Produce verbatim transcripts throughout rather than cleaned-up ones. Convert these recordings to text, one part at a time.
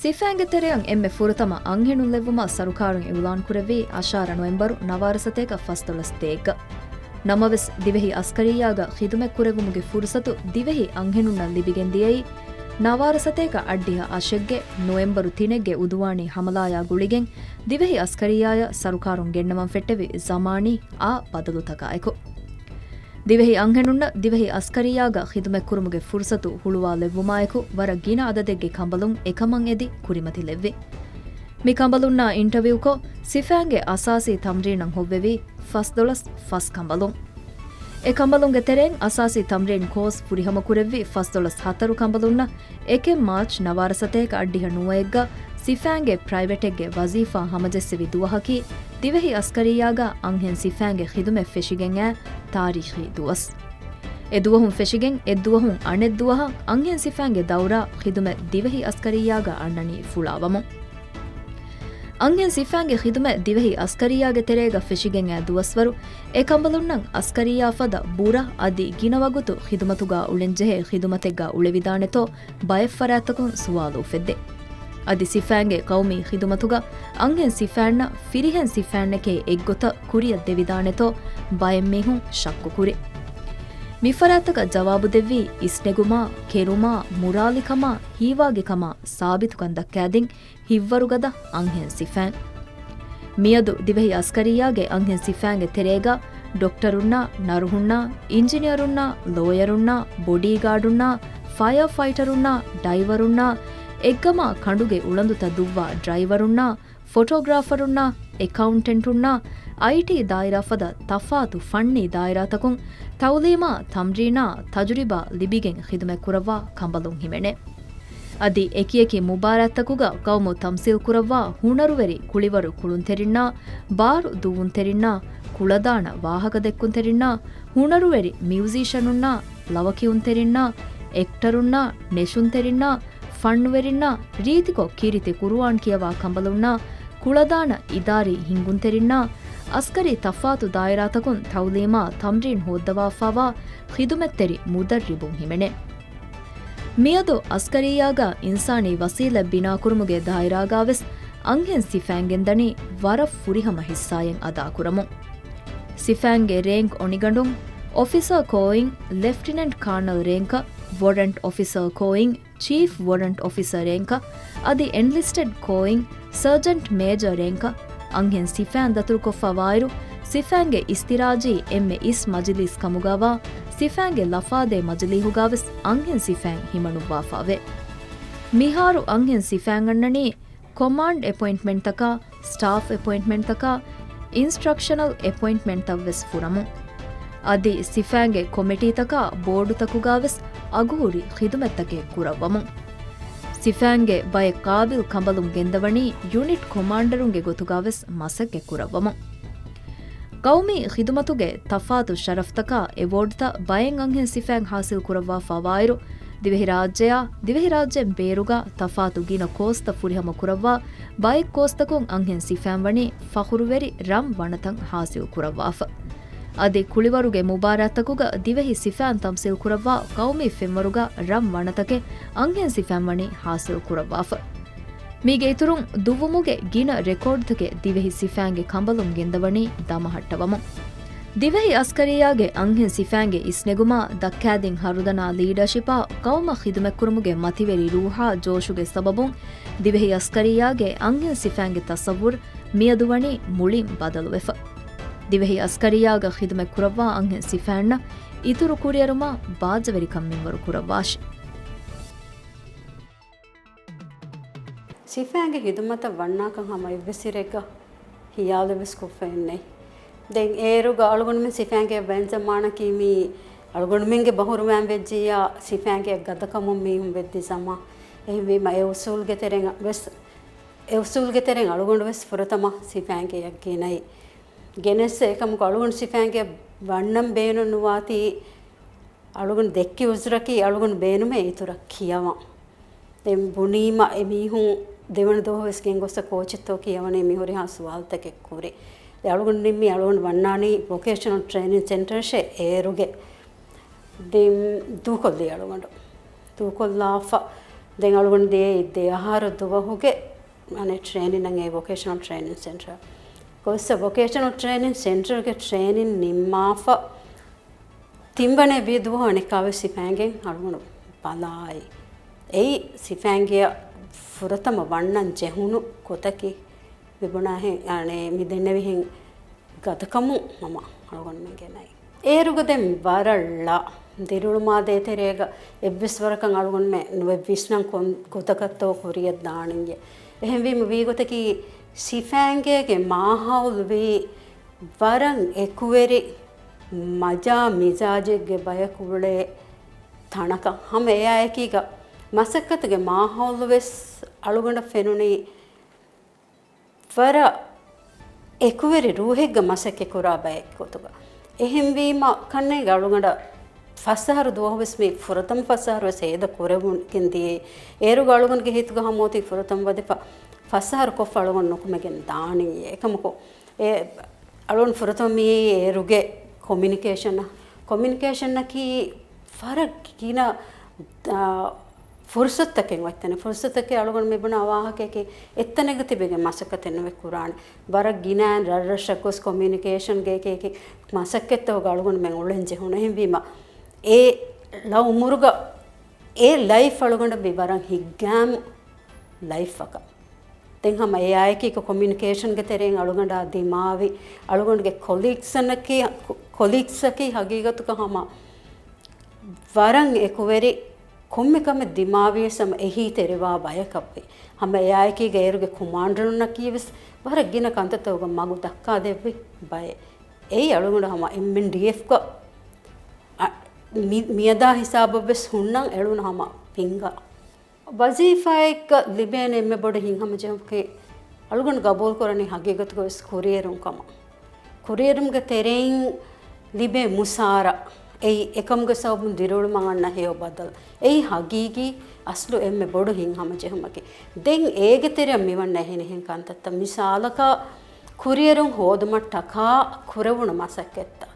ސިފައިންގެ ތެރެއަށް އެންމެ ފުރަތަމަ އަންހެނުން ލެއްވުމަށް ސަރުކާރުން އިއުލާން ކުރެއްވީ އަށާރަ ނޮވެމްބަރު ނަވާރަ ސަތޭކަ ފަސްދޮޅަސް ދޭއްގަ. ނަމަވެސް، ދިވެހި އަސްކަރިއްޔާގަ ޚިދުމަތް ކުރެއްވުމުގެ ފުރުސަތު ދިވެހި އަންހެނުންނަށް ލިބިގެން ދިޔައީ، ނަވާރަ ސަތޭކަ އަށްޑިހަ އަށެއްގެ ނޮވެމްބަރު ތިނެއްގެ އުދުވާނީ ހަމަލާޔާ ގުޅިގެން، ދިވެހި އަސްކަރިއްޔާޔަށް ސަރުކާރުން ގެންނަވަން ފެއްޓެވި ޒަމާނީ އާ ބަދަލުތަކާއެކު. ދިވެހި އަންހެނުންނަށް ދިވެހި އަސްކަރިއްޔާގަ ޚިދުމަތްކުރުމުގެ ފުރުސަތު ހުޅުވާލެއްވުމާއެކު، ވަރަށް ގިނަ އަދަދެއްގެ ކަނބަލުން އެކަމަށް އެދި ކުރިމަތިލެއްވި. މި ކަނބަލުންނާ އިންޓަވިއުކޮށް، ސިފައިންގެ އަސާސީ ތަމްރީނަށް ހޮއްވެވީ ފަސްދޮޅަސް ފަސް ކަނބަލުން. އެ ކަނބަލުންގެ ތެރެއިން އަސާސީ ތަމްރީން ކޯސް ފުރިހަމަކުރެއްވި ފަސްދޮޅަސް ހަތަރު ކަނބަލުންނަށް، އެކެއް މާޗް ނަވާރަ ސަތޭކަ އަށްޑިހަ ނުވައެއްގަ ސިފައިންގެ ޕްރައިވެޓެއްގެ ވަޒީފާ ހަމަޖެއްސެވި ދުވަހަކީ، ދިވެހި އަސްކަރިއްޔާގަ އަންހެން ސިފައިންގެ ޚިދުމަތް ފެށިގެން އައި ތާރީޚީ ދުވަސް. އެ ދުވަހުން ފެށިގެން އެއްދުވަހުން އަނެއްދުވަހަށް އަންހެން ސިފައިންގެ ދައުރާ ޚިދުމަތް ދިވެހި އަސްކަރިއްޔާގަ އަންނަނީ ފުޅާވަމުން. އަންހެން ސިފައިންގެ ޚިދުމަތް ދިވެހި އަސްކަރިއްޔާގެ ތެރޭގަ ފެށިގެން އައި ދުވަސްވަރު، އެ ކަނބަލުންނަށް އަސްކަރިއްޔާ ފަދަ ބުރަ އަދި ގިނަ ވަގުތު ޚިދުމަތުގަ އުޅެންޖެހޭ ޚިދުމަތެއްގަ އުޅެވިދާނެތޯ ބައެއް ފަރާތްތަކުން ސުވާލު އުފެއްދޭ. އަދި ސިފައިންގެ ޤައުމީ ޚިދުމަތުގަ އަންހެން ސިފައިންނަށް ފިރިހެން ސިފައިންނެކޭ އެއްގޮތަށް ކުރިއަށް ދެވިދާނެތޯ ބައެއް މީހުން ޝައްކު ކުރި. މި ފަރާތްތަކަށް ޖަވާބު ދެއްވީ އިސްނެގުމާ، ކެރުމާ، މުރާލިކަމާ، ހީވާގިކަމާ، ސާބިތުކަން ދައްކާދިން ހިއްވަރުގަދަ އަންހެން ސިފައިން. މިއަދު ދިވެހި އަސްކަރިއްޔާގެ އަންހެން ސިފައިންގެ ތެރޭގަ ޑޮކްޓަރުންނާ، ނަރުހުންނާ، އިންޖިނިއަރުންނާ، ލޯޔަރުންނާ، ބޮޑީގާޑުންނާ، ފަޔަރ ފައިޓަރުންނާ، ޑައިވަރުންނާ، އެއްގަމާ ކަނޑުގެ އުޅަނދުތައް ދުއްވާ ޑްރައިވަރުންނާ، ފޮޓޯގްރާފަރުންނާ، އެކައުންޓެންޓުންނާ، އައިޓީ ދާއިރާ ފަދަ ތަފާތު ފަންނީ ދާއިރާތަކުން ތައުލީމާ، ތަމްރީނާ، ތަޖުރިބާ ލިބިގެން ޚިދުމަތް ކުރައްވާ ކަނބަލުން ހިމެނޭ. އަދި އެކިއެކި މުބާރާތްތަކުގަ ޤައުމު ތަމްސީލް ކުރައްވާ ހުނަރުވެރި ކުޅިވަރު ކުޅުންތެރިންނާ، ބާރު ދުއްވުންތެރިންނާ، ކުޅަދާނަ ވާހަކަދެއްކުންތެރިންނާ، ހުނަރުވެރި މިއުޒީޝަނުންނާ، ލަވަކިޔުންތެރިންނާ، އެކްޓަރުންނާ، ނެށުންތެރިންނާ، ފަންނުވެރިންނާ، ރީތިކޮށް ކީރިތި ޤުރުއާން ކިޔަވާ ކަނބަލުންނާ، ކުޅަދާނަ އިދާރީ ހިންގުންތެރިންނާ، އަސްކަރީ ތަފާތު ދާއިރާތަކުން ތައުލީމާ ތަމްރީން ހޯއްދަވާފާވާ ޚިދުމަތްތެރި މުދައްރިބުން ހިމެނޭ. މިއަދު އަސްކަރިއްޔާގަ އިންސާނީ ވަސީލަތް ބިނާކުރުމުގެ ދާއިރާގަވެސް އަންހެން ސިފައިން ގެންދަނީ ވަރަށް ފުރިހަމަ ހިއްސާއެއް އަދާކުރަމުން. ސިފައިންގެ ރޭންކް އޮނިގަނޑުން އޮފިސަރ ކޯއިން، ލެފްޓިނެންޓް ކާނަލް ރޭންކަށް، ވޮރަންޓް އޮފިސަރ ކޯއިން، ޗީފް ވޮރަންޓް އޮފިސަރ ރޭންކަށް އަދި އެންލިސްޓެޑް ކޯއިން، ސަރޖަންޓް މޭޖަރ ރޭންކަށް އަންހެން ސިފައިން ދަތުރުކޮށްފާ ވާއިރު، ސިފައިންގެ އިސްތިރާޖީ އެންމެ އިސް މަޖިލީސް ކަމުގަވާ ސިފައިންގެ ލަފާދޭ މަޖިލީހުގަވެސް އަންހެން ސިފައިން ހިމަނުއްވާފާވޭ. މިހާރު އަންހެން ސިފައިން އަންނަނީ ކޮމާންޑް އެޕޮއިންޓްމަންޓްތަކާ، ސްޓާފް އެޕޮއިންޓްމަންޓްތަކާ، އިންސްޓްރަކްޝަނަލް އެޕޮއިންޓްމަންޓްތައްވެސް ފުރަމުން. އަދި ސިފައިންގެ ކޮމިޓީތަކާ، ބޯޑުތަކުގަވެސް އަގުހުރި ޚިދުމަތްތަކެއް ކުރައްވަމުން. ސިފައިންގެ ބައެއް ޤާބިލް ކަނބަލުން ގެންދަވަނީ ޔުނިޓް ކޮމާންޑަރުންގެ ގޮތުގަވެސް މަސައްކަތް ކުރައްވަމުން. ޤައުމީ ޚިދުމަތުގެ ތަފާތު ޝަރަފްތަކާ އެވޯޑްތައް ބައެއް އަންހެން ސިފައިން ހާސިލް ކުރައްވާފާ ވާއިރު، ދިވެހިރާއްޖެއާ، ދިވެހިރާއްޖޭން ބޭރުގަ ތަފާތު ގިނަ ކޯސްތައް ފުރިހަމަ ކުރައްވާ ބައެއް ކޯސްތަކުން އަންހެން ސިފައިން ވަނީ ފަޚުރުވެރި ރަން ވަނަތައް ހާސިލް ކުރައްވާފަ. އަދި ކުޅިވަރުގެ މުބާރާތްތަކުގަ ދިވެހި ސިފައިން ތަމްސީލް ކުރައްވާ ޤައުމީ ފެންވަރުގަ ރަން ވަނަތަކެއް އަންހެން ސިފައިން ވަނީ ހާސިލް ކުރައްވާފަ. މީގެ އިތުރުން ދުއްވުމުގެ ގިނަ ރެކޯޑްތަކެއް ދިވެހި ސިފައިންގެ ކަނބަލުން ގެންދަވަނީ ދަމަހައްޓަވަމުން. ދިވެހި އަސްކަރިއްޔާގެ އަންހެން ސިފައިންގެ އިސްނެގުމާ ދައްކާދިން ހަރުދަނާ ލީޑަރޝިޕާ ޤައުމަށް ޚިދުމަތްކުރުމުގެ މަތިވެރި ރޫހާ ޖޯޝުގެ ސަބަބުން ދިވެހި އަސްކަރިއްޔާގެ އަންހެން ސިފައިންގެ ތަޞައްވުރު މިއަދު ވަނީ މުޅިން ބަދަލުވެފަ. ދިވެހި އަސްކަރިއްޔާގަ ޚިދުމަތް ކުރައްވާ އަންހެން ސިފައިންނަށް އިތުރު ކުރިއެރުމާ ބާއްޖަވެރިކަން މިންވަރު ކުރައްވާށި. ސިފައިންގެ ޚިދުމަތަށް ވަންނާކަން ހަމަ އެއްވެސް އިރެއްގަ ހިޔާލެއްވެސް ކޮށްފައެއް ނެތް. ދެން އޭރުގަ އަޅުގަނޑުމެން ސިފައިންގެ ވަން ޒަމާނަކީ މީ އަޅުގަނޑުމެންގެ ބަހުރުވައިން ވެއްޖިއްޔާ ސިފައިންގެ ގަދަކަމުން މީހުން ވެއްދި ޒަމާ. އެހެންވީމަ އެ އުސޫލްގެ ތެރެއިން ވެސް، އެ އުސޫލްގެ ތެރެއިން އަޅުގަނޑު ވެސް ފުރަތަމަ ސިފައިންގެ ޔަގީނައި ގެނެސް އެކަމަކު އަޅުގަނޑު ސިފައިންގެ ވަންނަން ބޭނުން ނުވާތީ އަޅުގަނޑު ދެއްކި އުޒުރަކީ އަޅުގަނޑު ބޭނުމޭ އިތުރަށް ކިޔަވަން. ދެން ބުނީމަ އެ މީހުން ދެވަނަ ދުވަހު ވެސް ގެންގޮސް ކޯޗެއްތޯ ކިޔަވަނީ މި ހުރިހާ ސުވާލުތަކެއް ކުރި. ދެ އަޅުގަނޑު ނިންމީ އަޅުގަނޑު ވަންނާނީ ވޮކޭޝަނަލް ޓްރޭނިން ސެންޓަރަށޭ އޭރުގެ. ދެން ދޫކޮށްލީ އަޅުގަނޑު. ދޫކޮށްލާފަ ދެން އަޅުގަނޑު ދިޔައީ ދެ އަހަރު ދުވަހުގެ އަނެއް ޓްރޭނިން އެ ވޮކޭޝަނަލް ޓްރޭނިން ސެންޓަރ. ގޮސް ވޮކޭޝަނަލް ޓްރޭނިން ސެންޓަރގެ ޓްރޭނިން ނިންމާފަ ތިންވަނަ ވީ ދުވަހު އަނެއްކާވެސް ސިފައިންގެ އަޅުގަނޑު ބަލާއި. އެއީ ސިފައިންގެ ފުރަތަމަ ވަންނަން ޖެހުނު ގޮތަކީ މިބުނާހެން، އަނެ، މި ދެންނެވިހެން ގަދަކަމުން ހަމަ އަޅުގަނޑުމެން ގެނައި. އޭރުގަ ދެން ވަރަށް ލަ ދިރިއުޅުމާ ދޭތެރޭގަ އެއްވެސް ވަރަކަށް އަޅުގަނޑުމެ ނުވެ ވިސްނަން ކޮން ގޮތަކަށްތޯ ކުރިޔަށް ދާނިއްޔެ. އެހެންވީމަ ވީގޮތަކީ ސިފައިންގޭގެ މާހައުލު ވީ ވަރަށް އެކުވެރި މަޖާ މިޒާޖެއްގެ ބަޔަކު އުޅޭ ތަނަކަށް. ހަމަ އެއާއެކީގަ މަސައްކަތުގެ މާހައުލު ވެސް އަޅުގަނޑަށް ފެނުނީ ވަރަށް އެކުވެރި ރޫހެއްގަ މަސައްކަތް ކުރާ ބައެއް ގޮތުގަ. އެހެންވީމަ ކަންނޭނގެ އަޅުގަނޑަށް ފަސް އަހަރު ދުވަހުވެސް މި ފުރަތަމަ ފަސް އަހަރުވެސް ހޭދަ ކުރެވުން ދިޔައީ. އޭރުގަ އަޅުގަނޑުގެ ހިތުގަ ހަމަ އޮތީ ފުރަތަމަ ވަދެފަ ފަސް އަހަރު ކޮށްފަ އަޅުގަނޑު ނުކުމެގެން ދާނީ. އެކަމަކު އެ އަޅުން ފުރަތަމަ މިއީ އޭރުގެ ކޮމިއުނިކޭޝަނަކީ ވަރަށް ގިނަ، އާ، ފުރުސަތުތަކެއް އޮތްތަނެއް. ފުރުސަތުތަކެއް އަޅުގަނޑު މިބުނާ ވާހަކައަކީ އެއްތަނެއްގަ ތިބެގެން މަސައްކަތެއް ނުވެ ކުރާނެ. ވަރަށް ގިނައިން ރަށްރަށަށް ގޮސް ކޮމިއުނިކޭޝަންގެ އެކި އެކި މަސައްކަތްތަކުގަ އަޅުގަނޑުމެން އުޅެން ޖެހުނު. އެހެންވީމަ އެ ލައުމުރުގަ އެ ލައިފް އަޅުގަނޑަށް ވީ ވަރަށް ހިތްގައިމު ލައިފްއަކަށް. ދެން ހަމަ އެއާއެކީގަ ކޮމިއުނިކޭޝަންގެ ތެރެއިން އަޅުގަނޑާ ދިމާވި، އަޅުގަނޑުގެ ކޮލީގްސްއަކީ، ކޮލީގްސްއަކީ ހަގީގަތުގަ ހަމަ ވަރަށް އެކުވެރި، ކޮންމެ ކަމެއް ދިމާވިޔަސް ހަމަ އެހީތެރިވާ ބަޔަކަށްވި. ހަމަ އެއާއެކީގަ އޭރުގެ ކޮމާންޑަރުންނަކީވެސް ވަރަށް ގިނަ ކަންތައްތަކުގަ މަގު ދައްކާދެއްވި ބައެއް. އެއީ އަޅުގަނޑު ހަމަ އެމްއެންޑީއެފްގަ، އަ، މި، މިއަދާ ހިސާބަށްވެސް ހުންނަން އެޅުނު ހަމަ ފިނގާ. ވަޒީފާއެއްގަ ލިބޭނެ އެންމެ ބޮޑު ހިތްހަމަޖެހުމަކީ އަޅުގަނޑު ގަބޫލުކުރަނީ ހަގީގަތުގަވެސް ކުރިއެރުން ކަމަށް. ކުރިއެރުމުގެ ތެރެއިން ލިބޭ މުސާރަ، އެއީ އެކަމުގެ ސަބަބުން ދިރިއުޅުމަށް އަންނަ ހެޔޮ ބަދަލު. އެއީ ހަގީގީ އަސްލު އެންމެ ބޮޑު ހިތްހަމަޖެހުމަކީ. ދެން އޭގެ ތެރެއަށް މިވަންނަ އެހެނިހެން ކަންތައްތައް. މިސާލަކަށް ކުރިއެރުން ހޯދުމަށްޓަކާ ކުރެވުނު މަސައްކަތްތައް.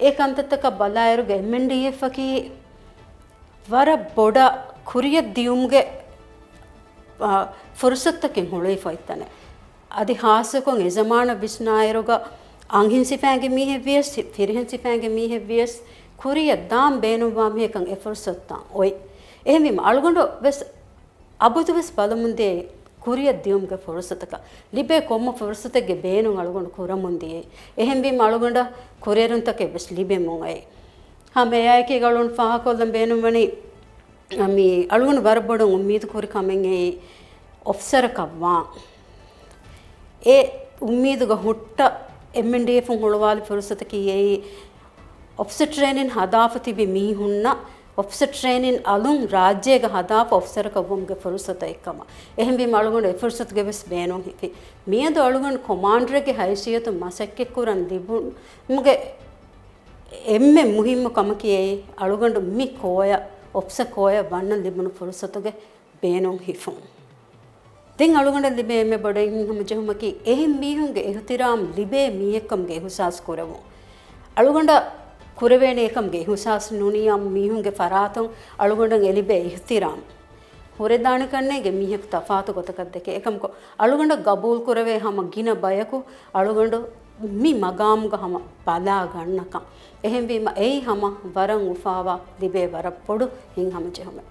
އެ ކަންތައްތަކަށް ބަލާއިރުގަ އެމްއެންޑީއެފްއަކީ ވަރަށް ބޮޑަށް ކުރިއަށް ދިޔުމުގެ، އާ، ފުރުސަތުތަކެއް ހުޅުވިފަ އޮތްތަނެއް. އަދި ހާއްސަކޮށް އެ ޒަމާނަށް ވިސްނާއިރުގަ އަންހެން ސިފައިންގެ މީހެއްވިޔަސް، ފިރިހެން ސިފައިންގެ މީހެއްވިޔަސް ކުރިއަށް ދާން ބޭނުންވާ މީހަކަށް އެ ފުރުސަތުތައް އޮތް. އެހެންވީމަ އަޅުގަނޑު ވެސް އަބަދުވެސް ބަލަމުންދޭ ކުރިއަށް ދިޔުމުގެ ފުރުސަތަކަށް. ލިބޭ ކޮންމެ ފުރުސަތެއްގެ ބޭނުން އަޅުގަނޑު ކުރަމުން ދިޔައީ. އެހެންވީމަ އަޅުގަނޑަށް ކުރިއެރުންތަކެއް ވެސް ލިބެމުން އައި. ހަމަ އެއާއެކީގަ އަޅުގަނޑު ފާހަގަކޮށްލަން ބޭނުންވަނީ، މި އަޅުގަނޑު ވަރަށް ބޮޑަށް އުއްމީދު ކުރި ކަމެއް އެއީ އޮފިސަރަކަށް ވާން. އެ އުއްމީދުގަ ހުއްޓަ އެމްއެންޑީއެފުން ހުޅުވާލި ފުރުސަތަކީ އެއީ އޮފިސަރ ޓްރޭނިން ހަދާފަ ތިބި މީހުންނަށް އޮފިސަރ ޓްރޭނިން އަލުން ރާއްޖޭގަ ހަދާފަ އޮފިސަރަކަށް ވުމުގެ ފުރުސަތަށް އެއްކަމަށް. އެހެންވީމަ އަޅުގަނޑު އެ ފުރުސަތުގެ ވެސް ބޭނުން ހިފި. މިއަދު އަޅުގަނޑު ކޮމާންޑަރެއްގެ ހައިސިއްޔަތުން މަސައްކަތްކުރަން ލިބުމުގެ އެންމެ މުހިއްމު ކަމަކީ އެއީ އަޅުގަނޑު މި ކޯއަށް، އޮފިސަރ ކޯއަށް ވަންނަން ލިބުނު ފުރުސަތުގެ ބޭނުން ހިފުން. ދެން އަޅުގަނޑަށް ލިބޭ އެންމެ ބޮޑު ހިތްހަމަޖެހުމަކީ އެހެން މީހުންގެ އިހުތިރާމް ލިބޭ މީހެއްކަމުގެ އިހުސާސް ކުރެވުން. އަޅުގަނޑަށް ކުރެވޭނެ އެކަމުގެ އިހުސާސް ނޫނީ އާއްމު މީހުންގެ ފަރާތުން އަޅުގަނޑަށް އެ ލިބޭ އިހުތިރާމް. ހުރެދާނެ ކަންނޭނގެ މީހަކު ތަފާތު ގޮތަކަށް ދެކެ. އެކަމަކު އަޅުގަނޑަށް ގަބޫލު ކުރެވޭ ހަމަ ގިނަ ބަޔަކު އަޅުގަނޑު މި މަގާމުގަ ހަމަ ބަލާ ގަންނަކަން. އެހެންވީމަ އެއީ ހަމަ ވަރަށް އުފާވާ ލިބޭ ވަރަށް ބޮޑު ހިތްހަމަޖެހުމެއް.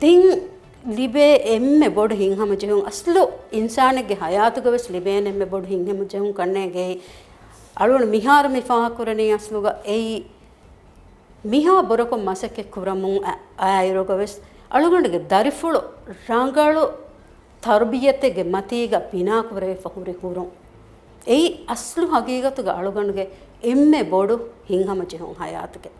ދެން ލިބޭ އެންމެ ބޮޑު ހިތްހަމަޖެހުން، އަސްލު އިންސާނެއްގެ ހަޔާތުގަ ވެސް ލިބޭނެ އެންމެ ބޮޑު ހިތްހަމަޖެހުން ކަންނޭނގެ އެއީ. އަޅުގަނޑު މިހާރު މި ފާހަގަކުރަނީ އަސްލުގަ އެއީ މިހާ ބުރަކޮށް މަސައްކަތް ކުރަމުން އަ-، އައިރުގަ ވެސް އަޅުގަނޑުގެ ދަރިފުޅު ރަނގަޅު ތަރުބިޔަތެއްގެ މަތީގަ ބިނާކުރެވިފަ ހުރި ހުރުން. އެއީ އަސްލު ހަގީގަތުގަ އަޅުގަނޑުގެ އެންމެ ބޮޑު ހިތްހަމަޖެހުން ހަޔާތުގެ.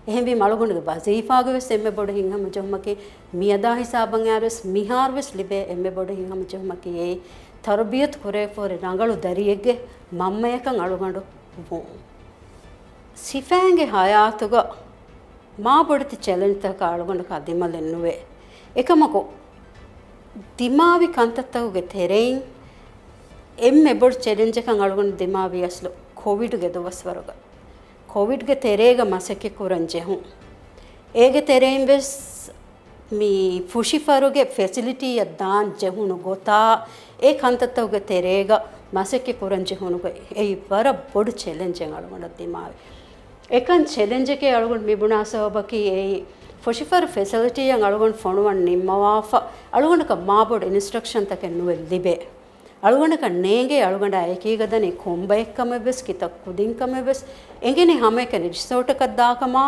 އެހެންވީމަ އަޅުގަނޑުގެ ވަޒީފާގެ ވެސް އެންމެ ބޮޑު ހިތްހަމަޖެހުމަކީ މިއަދާ ހިސާބަށް އައިރުވެސް މިހާރުވެސް ލިބޭ އެންމެ ބޮޑު ހިތްހަމަޖެހުމަކީ އެއީ ތަރުބިޔަތު ކުރެވިފަހުރި ރަނގަޅު ދަރިއެއްގެ މަންމަޔަކަށް އަޅުގަނޑު ވުން. ސިފައިންގެ ހަޔާތުގަ މާ ބޮޑެތި ޗެލެންޖްތަކަކަށް އަޅުގަނޑަކާ ދިމަލެއް ނުވޭ. އެކަމަކު، ދިމާވި ކަންތައްތަކުގެ ތެރެއިން އެންމެ ބޮޑު ޗެލެންޖަކަށް އަޅުގަނޑު ދިމާވީ އަސްލު ކޮވިޑްގެ ދުވަސްވަރުގަ. ކޮވިޑްގެ ތެރޭގަ މަސައްކަތް ކުރަން ޖެހުން. އޭގެ ތެރެއިން ވެސް މި ފުށިފަރުގެ ފެސިލިޓީއަށް ދާން ޖެހުނު ގޮތާ، އެ ކަންތައްތަކުގެ ތެރޭގަ މަސައްކަތް ކުރަން ޖެހުނުގެ އެއީ ވަރަށް ބޮޑު ޗެލެންޖެއް އަޅުގަނޑަށް ދިމާވި. އެކަން ޗެލެންޖެކޭ އަޅުގަނޑު މި ބުނާ ސަބަބަކީ އެއީ، ފުށިފަރު ފެސިލިޓީއަށް އަޅުގަނޑު ފޮނުވަން ނިންމަވާފަ، އަޅުގަނޑަކަށް މާބޮޑު އިންސްޓްރަކްޝަންތަކެއް ނުއެއް ލިބޭ. އަޅުގަނޑަކަށް ނޭނގޭ އަޅުގަނޑާ އެކީގަ ދަނީ ކޮންބައެއްކަމެއްވެސް، ކިތައް ކުދިންކަމެއްވެސް، އެނގެނީ ހަމައެކަނި ރިސޯޓަކަށް ދާކަމާ،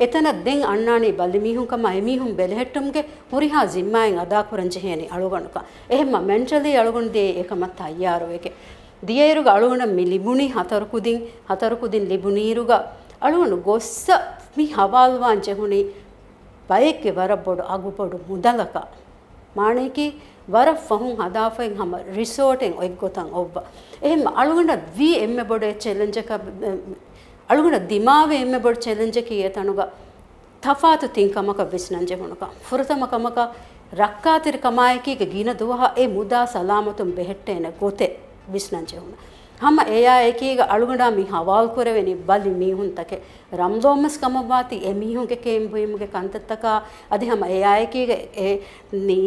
އެތަނަށް ދެން އަންނާނީ ބަލިމީހުންކަމާ، އެމީހުން ބެލެހެއްޓުމުގެ ހުރިހާ ޒިންމާއެއް އަދާކުރަން ޖެހޭނީ އަޅުގަނޑަކަށް. އެހެންމަ މެންޓަލީ އަޅުގަނޑު ދިޔައީ އެކަމަށް ތައްޔާރުވެގެން. ދިޔައިރުގަ އަޅުގަނޑަށް މި ލިބުނީ ހަތަރު ކުދިން، ހަތަރު ކުދިން ލިބުނީއިރުގަ އަޅުގަނޑު ގޮއްސަ މި ހަވާލުވާން ޖެހުނީ ބައެއްގެ ވަރަށް ބޮޑު އަގުބޮޑު މުދަލަކަށް. މާނަޔަކީ، ވަރަށް ފަހުން ހަދާފައި ހަމަ ރިސޯޓެއް އޮތްގޮތަށް އޮއްވަ. އެހެން އަޅުގަނޑަށް ވީ އެންމެ ބޮޑު އެއް ޗެލެންޖަކަށް، އަޅުގަނޑަށް ދިމާވި އެންމެ ބޮޑު ޗެލެންޖަކީ އެތަނުގަ ތަފާތު ތިން ކަމަކަށް ވިސްނަން ޖެހުނުކަން. ފުރަތަމަ ކަމަކަށް ރައްކާތެރިކަމާއެކީގަ ގިނަ ދުވަހަށް އެ މުދާ ސަލާމަތުން ބެހެއްޓޭނެ ގޮތެއް ވިސްނަން ޖެހުނު. ހަމަ އެޔާއެކީގަ އަޅުގަނޑާ މި ހަވާލު ކުރެވެނީ ބަލި މީހުންތަކެއް. ރަމްޟާން މަސް ކަމަށްވާތީ އެމީހުންގެ ކޭން ބުއިމުގެ ކަންތައްތަކާ، އަދި ހަމަ އެޔާއެކީގަ އެ ނީ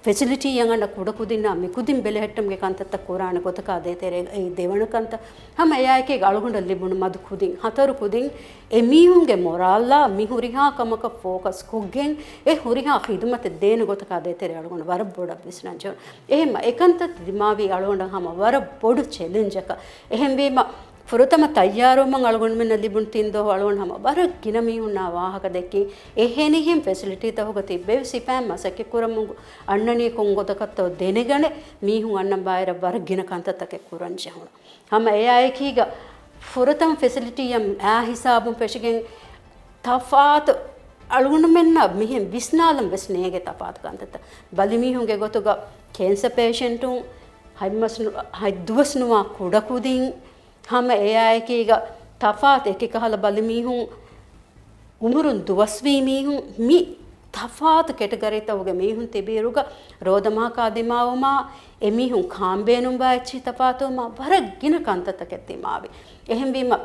ފެސިލިޓީއަށް އަންނަ ކުޑަކުދިންނާ މިކުދިން ބެލެހެއްޓުމުގެ ކަންތައްތައް ކުރާނެ ގޮތަކާ ދޭތެރޭ އެއީ ދެވަނަ ކަންތައް. ހަމަ އެޔާއެކީގަ އަޅުގަނޑަށް ލިބުނު މަދު ކުދިން، ހަތަރު ކުދިން އެމީހުންގެ މޮރާލްއާ މި ހުރިހާ ކަމަކަށް ފޯކަސް ކޮށްގެން އެ ހުރިހާ ޚިދުމަތެއް ދޭނެ ގޮތަކާ ދޭތެރޭ އަޅުގަނޑު ވަރަށް ބޮޑަށް ވިސްނަން ޖެހުނު. އެހެންމަ އެކަންތައް ދިމާވީ އަޅުގަނޑަށް ހަމަ ވަރަށް ބޮޑު ޗެލެންޖަކަށް. އެހެންވީމަ، ފުރަތަމަ ތައްޔާރުވުމަށް އަޅުގަނޑުމެންނަށް ލިބުނު ތިން ދުވަހު އަޅުގަނޑު ހަމަ ވަރަށް ގިނަ މީހުންނާ ވާހަކަ ދެއްކިން، އެހެނިހެން ފެސިލިޓީތަކުގަ ތިއްބެވި ސިފައިން މަސައްކަތް ކުރަމުން އަންނަނީ ކޮން ގޮތަކަށްތޯ ދެނެގަނެ، މީހުން އަންނަން ބާއިރަށް ވަރަށް ގިނަ ކަންތައްތަކެއް ކުރަން ޖެހުނު. ހަމަ އެއާއެކީގަ ފުރަތަމަ ފެސިލިޓީއަށް އާ ހިސާބުން ފެށިގެން ތަފާތު އަޅުގަނޑުމެންނަށް މިހެން ވިސްނާލަން ވެސް ނޭނގެ ތަފާތު ކަންތައްތައް. ބަލިމީހުންގެ ގޮތުގަ ކޭންސަ ޕޭޝެންޓުން، ހަތް މަސް ނު-، ހަތް ދުވަސް ނުވާ ކުޑަކުދިން، ހަމަ އެއާއެކީގަ ތަފާތު އެކި ކަހަލަ ބަލިމީހުން، އުމުރުން ދުވަސްވީ މީހުން، މި ތަފާތު ކެޓަގަރީތަކުގެ މީހުން ތިބިއިރުގަ ރޯދަމަހަކާ ދިމާވުމާ، އެމީހުން ކާން ބޭނުންވާ އެއްޗިހި ތަފާތުވުމާ، ވަރަށް ގިނަ ކަންތައްތަކެއް ދިމާވި. އެހެންވީމަ،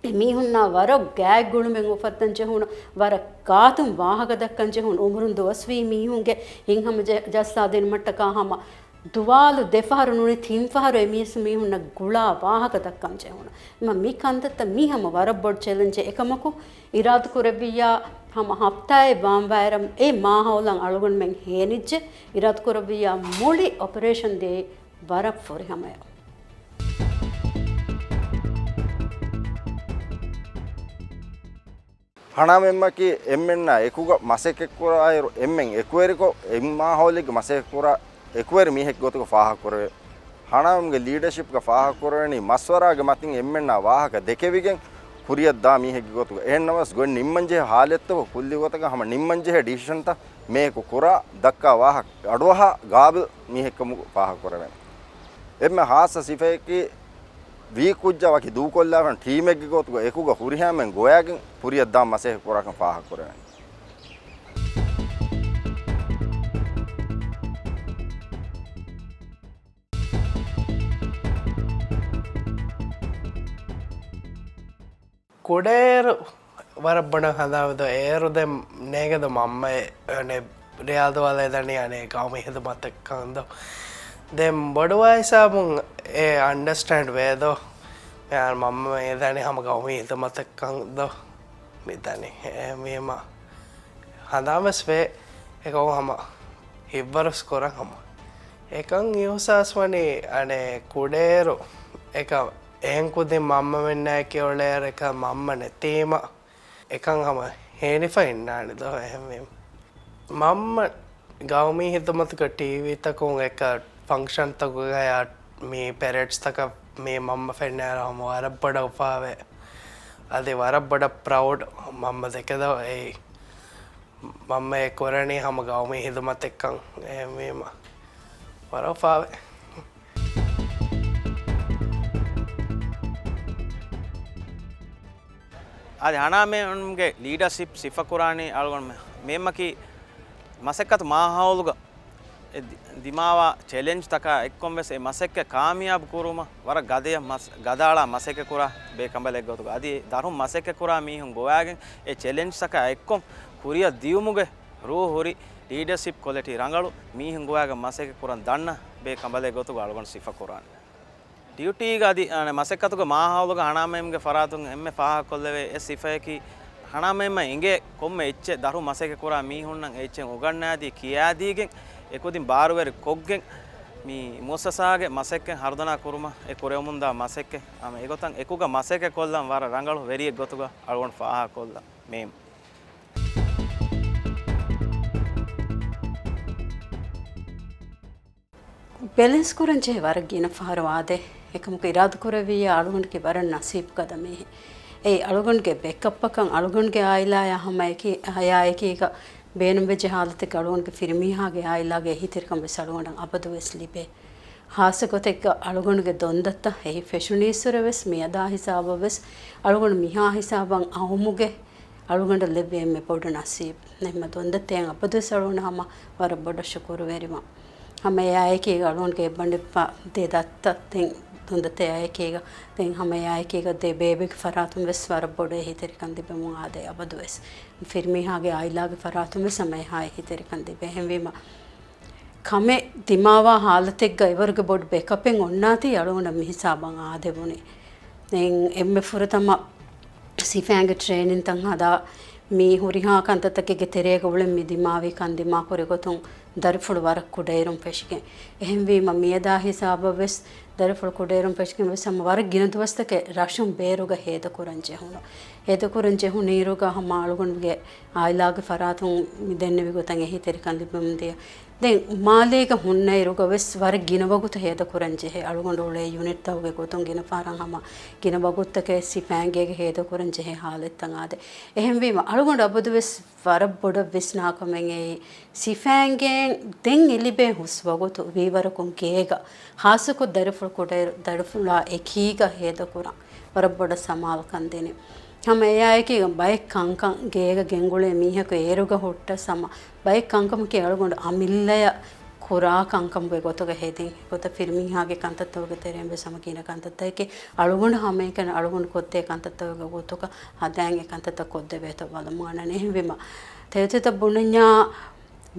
އެމީހުންނާ ވަރަށް ގާތްގުޅުމެއް އުފައްދަން ޖެހުނު، ވަރަށް ގާތުން ވާހަކަ ދައްކަން ޖެހުނު، އުމުރުން ދުވަސްވީ މީހުންގެ ހިތްހަމަ ޖަ-، ޖައްސާދިނުމަށްޓަކާ ހަމަ ދުވާލު ދެފަހަރު ނޫނީ ތިން ފަހަރު އެ މީސް މީހުންނަށް ގުޅާ ވާހަކަ ދައްކަން ޖެހުނު. މަ މި ކަންތައްތައް މީ ހަމަ ވަރަށް ބޮޑު ޗެލެންޖެއް. އެކަމަކު، އިރާދަކުރެއްވިއްޔާ ހަމަ ހަފްތާއެއް ވާންވާއިރަށް އެ މާހައުލަށް އަޅުގަނޑުމެން ހޭނިއްޖެ، އިރާދަކުރެއްވިއްޔާ މުޅި އޮޕަރޭޝަން ދޭ ވަރަށް ފުރިހަމަޔަށް. ހަނާމެންމަކީ އެންމެންނާ އެކުގަ މަސައްކަތްކުރާއިރު، އެންމެން އެކުވެރިކޮށް، އެއްމާހައުލެއްގެ މަސައްކަތްކުރާ އެކުވެރި މީހެއްގެ ގޮތުގަ ފާހަގަކުރެވޭ. ހަނާމެންގެ ލީޑަޝިޕްގަ ފާހަގަކުރެވެނީ މަޝްވަރާގެ މަތިން އެންމެންނާ ވާހަކަ ދެކެވިގެން ކުރިއަށްދާ މީހެއްގެ ގޮތުގަ. އެހެންނަމަވެސް ގޮތް ނިންމަންޖެހޭ ހާލަތްތަކު ކުއްލި ގޮތަކަށް ހަމަ ނިންމަންޖެހޭ ޑިސިޝަންތައް މޭކު ކުރާ ދައްކާ ވާހަކަ އަޑުއަހާ ގާބިލް މީހެއްކަމުގަ ފާހަގަކުރެވޭނެ. އެންމެ ހާއްސަ ސިފައަކީ ވީ ކުއްޖާ ވަކި ދޫކޮށްލާފަން ޓީމެއްގެ ގޮތުގަ އެކުގަ ހުރިހާމެން ގޮވާގެން ކުރިއަށްދާން މަސައްކަތް ކުރާކަން ފާހަގަކުރެވޭނެ. ކުޑައިރު ވަރަށް ބޮޑަށް ހަނދާންވިދޯ. އޭރު ދެން ނޭނގެދޯ މަންމައެއް އަނެއް ރިޔާދުވާލައިދަނީ އަނެއް ގައުމީ ހިދުމަތެއްކަން ދޯ. ދެން ބޮޑުވާ ހިސާބުން އެ އަންޑަސްޓޭންޑް ވޭދޯ. މިހާރު މަންމަ މި ދަނީ ހަމަ ގައުމީ ހިދުމަތެއްކަން ދޯ. މި ދަނީ އެހެންވީމަ ހަނދާންވެސް ވޭ. އެކަމު ހަމަ ހިތްވަރުސް ކުރަން ހަމަ. އެކަން އިހުސާސް ވަނީ އަނެއް ކުޑައިރު އެކަ އެހެން ކުދިން މަންމަމެންނާއެކީ އުޅޭއިރު އެކަ މަންމަ ނެތީމަ އެކަން ހަމަ ހޭނިފަ އިންނާނެ ދޯ އެހެންވީމަ. މަންމަ ގައުމީ ހިދުމަތުގަ ޓީވީތަކުން އެކަ ފަންކްޝަންތަކުގައި މި ޕެރޭޑްސްތަކަށް މި މަންމަ ފެންނައިރު ހަމަ ވަރަށް ބޮޑަށް އުފާވޭ. އަދި ވަރަށް ބޮޑަށް ޕްރައުޑް މަންމަ ދެކެދޯ އެއީ. މަންމަ އެ ކުރަނީ ހަމަ ގައުމީ ހިދުމަތެއްކަން އެހެންވީމަ ވަރަށް އުފާވޭ. އަދި ހަނާމެންގެ ލީޑަޝިޕް ސިފަކުރާނީ އަޅުގަނޑު މެ-، މެންމަކީ މަސައްކަތު މާހައުލުގަ އެ ދި-، ދިމާވާ ޗެލެންޖްތަކާ އެއްކޮންވެސް އެ މަސައްކަތް ކާމިޔާބު ކުރުމަށް ވަރަށް ގަދަޔަށް މަސް-، ގަދައަޅާ މަސައްކަތް ކުރާ ބޭކަނބަލެއް ގޮތުގަ އަދި ދަށުން މަސައްކަތް ކުރާ މީހުން ގޮވާގެން އެ ޗެލެންޖްތަކާ އެއްކޮން ކުރިއަށް ދިޔުމުގެ ރޫހު ހުރި ލީޑަޝިޕް ކޮލެޓީ ރަނގަޅު މީހުން ގޮވާގެން މަސައްކަތް ކުރަން ދަންނަ ބޭ ކަނބަލެއް ގޮތުގަ އަޅުގަނޑު ސިފަ ކުރާނެ. ޑިއުޓީގަ އަދި، އަ، މަސައްކަތުގެ މާހައުލުގަ ހަނާމެންގެ ފަރާތުން އެންމެ ފާހަގަކޮށްލެވޭ އެއް ސިފައަކީ، ހަނާމެންމަ އިނގޭ ކޮންމެ އެއްޗެއް ދަށު މަސައްކަތް ކުރާ މީހުންނަށް އެއްޗެއް އުނގަންނާދީ ކިޔާދީގެން، އެކުދިން ބާރުވެރި ކޮށްގެން، މި މުއައްސަސާގެ މަސައްކަތް ހަރުދަނާ ކުރުމަށް އެ ކުރެވެމުންދާ މަސައްކަތް ހަމަ އެގޮތަށް އެކުގަ މަސައްކަތް ކޮށްލަން ވަރަށް ރަނގަޅު ވެރިއެއް ގޮތުގަ އަޅުގަނޑު ފާހަގަކޮށްލަން މީމް. ބެލެންސް ކުރަން ޖެހޭ ވަރަށް ގިނަ ފަހަރު އާދޭ. އެކަމަކު އިރާދަކުރެއްވިއްޔާ އަޅުގަނޑަކީ ވަރަށް ނަސީބުގަދަ މީހެއް. އެއީ އަޅުގަނޑުގެ ބެކަޕްއަކަށް އަޅުގަނޑުގެ އާއިލާޔާ ހަމަ އެކީ، އާޔާ އެކީގަ ބޭނުންވެއްޖެ ހާލަތެއްގަ އަޅުގަނޑުގެ ފިރިމީހާގެ އާއިލާގެ އެހީތެރިކަން ވެސް އަޅުގަނޑަށް އަބަދުވެސް ލިބޭ. ހާއްސަ ގޮތެއްގަ އަޅުގަނޑުގެ ދޮންދައްތަ އެހީ ފެށުނީއްސުރެ ވެސް މިއަދާ ހިސާބަށް ވެސް އަޅުގަނޑު މިހާ ހިސާބަށް އައުމުގެ އަޅުގަނޑަށް ލެއްވި އެންމެ ބޮޑު ނަސީބު. އެހެންމަ ދޮންދައްތައަށް އަބަދުވެސް އަޅުގަނޑު ހަމަ ވަރަށް ބޮޑަށް ޝުކުރުވެރިވާ. ހަމަ އެއާއެކީގަ އަޅުގަނޑުގެ އެއްބަނޑު ދެ ދައްތަ ދެން ދޮންދައްތައާއެކީގަ ދެން ހަމަ އެއާއެކީގަ ދެ ބޭބެގެ ފަރާތުން ވެސް ވަރަށް ބޮޑު އެހީތެރިކަން ލިބެމުން އާދޭ އަބަދުވެސް. ފިރިމީހާގެ އާއިލާގެ ފަރާތުން ވެސް ހަމަ އެހާ އެހީތެރިކަން ލިބޭ. އެހެންވީމަ، ކަމެއް ދިމާވާ ހާލަތެއްގަ އެވަރުގެ ބޮޑު ބެކަޕެއް އޮންނާތީ އަޅުގަނޑަށް މިހިސާބަށް އާދެވުނީ. ދެން އެންމެ ފުރަތަމަ ސިފައިންގެ ޓްރޭނިންތައް ހަދާ، މި ހުރިހާ ކަންތައްތަކެއްގެ ތެރޭގަ އުޅެން މި ދިމާވި ކަން ދިމާކުރި ގޮތުން ދަރިފުޅު ވަރަށް ކުޑައިރުން ފެށިގެން. އެހެންވީމަ މިއަދާ ހިސާބަށް ވެސް ދަރިފުޅު ކުޑައިރުން ފެށިގެން ވެސް ހަމަ ވަރަށް ގިނަ ދުވަސްތަކެއް ރަށުން ބޭރުގަ ހޭދަކުރަން ޖެހުނު. ހޭދަކުރަން ޖެހުނު އިރުގަ ހަމަ އަޅުގަނޑުގެ އާއިލާގެ ފަރާތުން މި ދެންނެވި ގޮތަށް އެހީތެރިކަން ލިބެމުންދިޔަ. ދެން މާލޭގަ ހުންނަ އިރުގަ ވެސް ވަރަށް ގިނަ ވަގުތު ހޭދަކުރަން ޖެހޭ. އަޅުގަނޑު އުޅޭ ޔުނިޓްތަކުގެ ގޮތުން ގިނަ ފަހަރަށް ހަމަ ގިނަ ވަގުތުތަކެއް ސިފައިންގޭގަ ހޭދަކުރަން ޖެހޭ ހާލަތްތައް އާދެ. އެހެންވީމަ އަޅުގަނޑު އަބަދުވެސް ވަރަށް ބޮޑަށް ވިސްނާ ކަމެއް އެއީ، ސިފައިންގޭން ދެން އެ ލިބޭ ހުސް ވަގުތު ވީވަރަކުން ގޭގަ، ހާއްސަކޮށް ދަރިފުޅު ކުޑައިރު، ދަރިފުޅާ އެކީގަ ހޭދަކުރަން ވަރަށް ބޮޑަށް ސަމާލުކަން ދިނީ. ހަމަ އެއާއެކީގަ ބައެއް ކަންކަން ގޭގަ ގެންގުޅޭ މީހަކު އޭރުގަ ހުއްޓަސް ހަމަ ބައެއް ކަންކަމަކީ އަޅުގަނޑު އަމިއްލަޔަށް ކުރާ ކަންކަމުގެ ގޮތުގަ ހެދިން. އެގޮތަށް ފިރިމީހާގެ ކަންތައްތަކުގެ ތެރެއިން ވެސް ހަމަ ގިނަ ކަންތައްތަކެއް އަޅުގަނޑު ހަމައެކަނި އަޅުގަނޑު ކޮށްދޭ ކަންތައްތަކުގެ ގޮތުގަ ހަދާން އެ ކަންތައްތައް ކޮށްދެވޭތޯ ބަލަމުން އަންނަނީ. އެހެންވީމަ، ތެޔޮތެތައް ބުނަންޏާ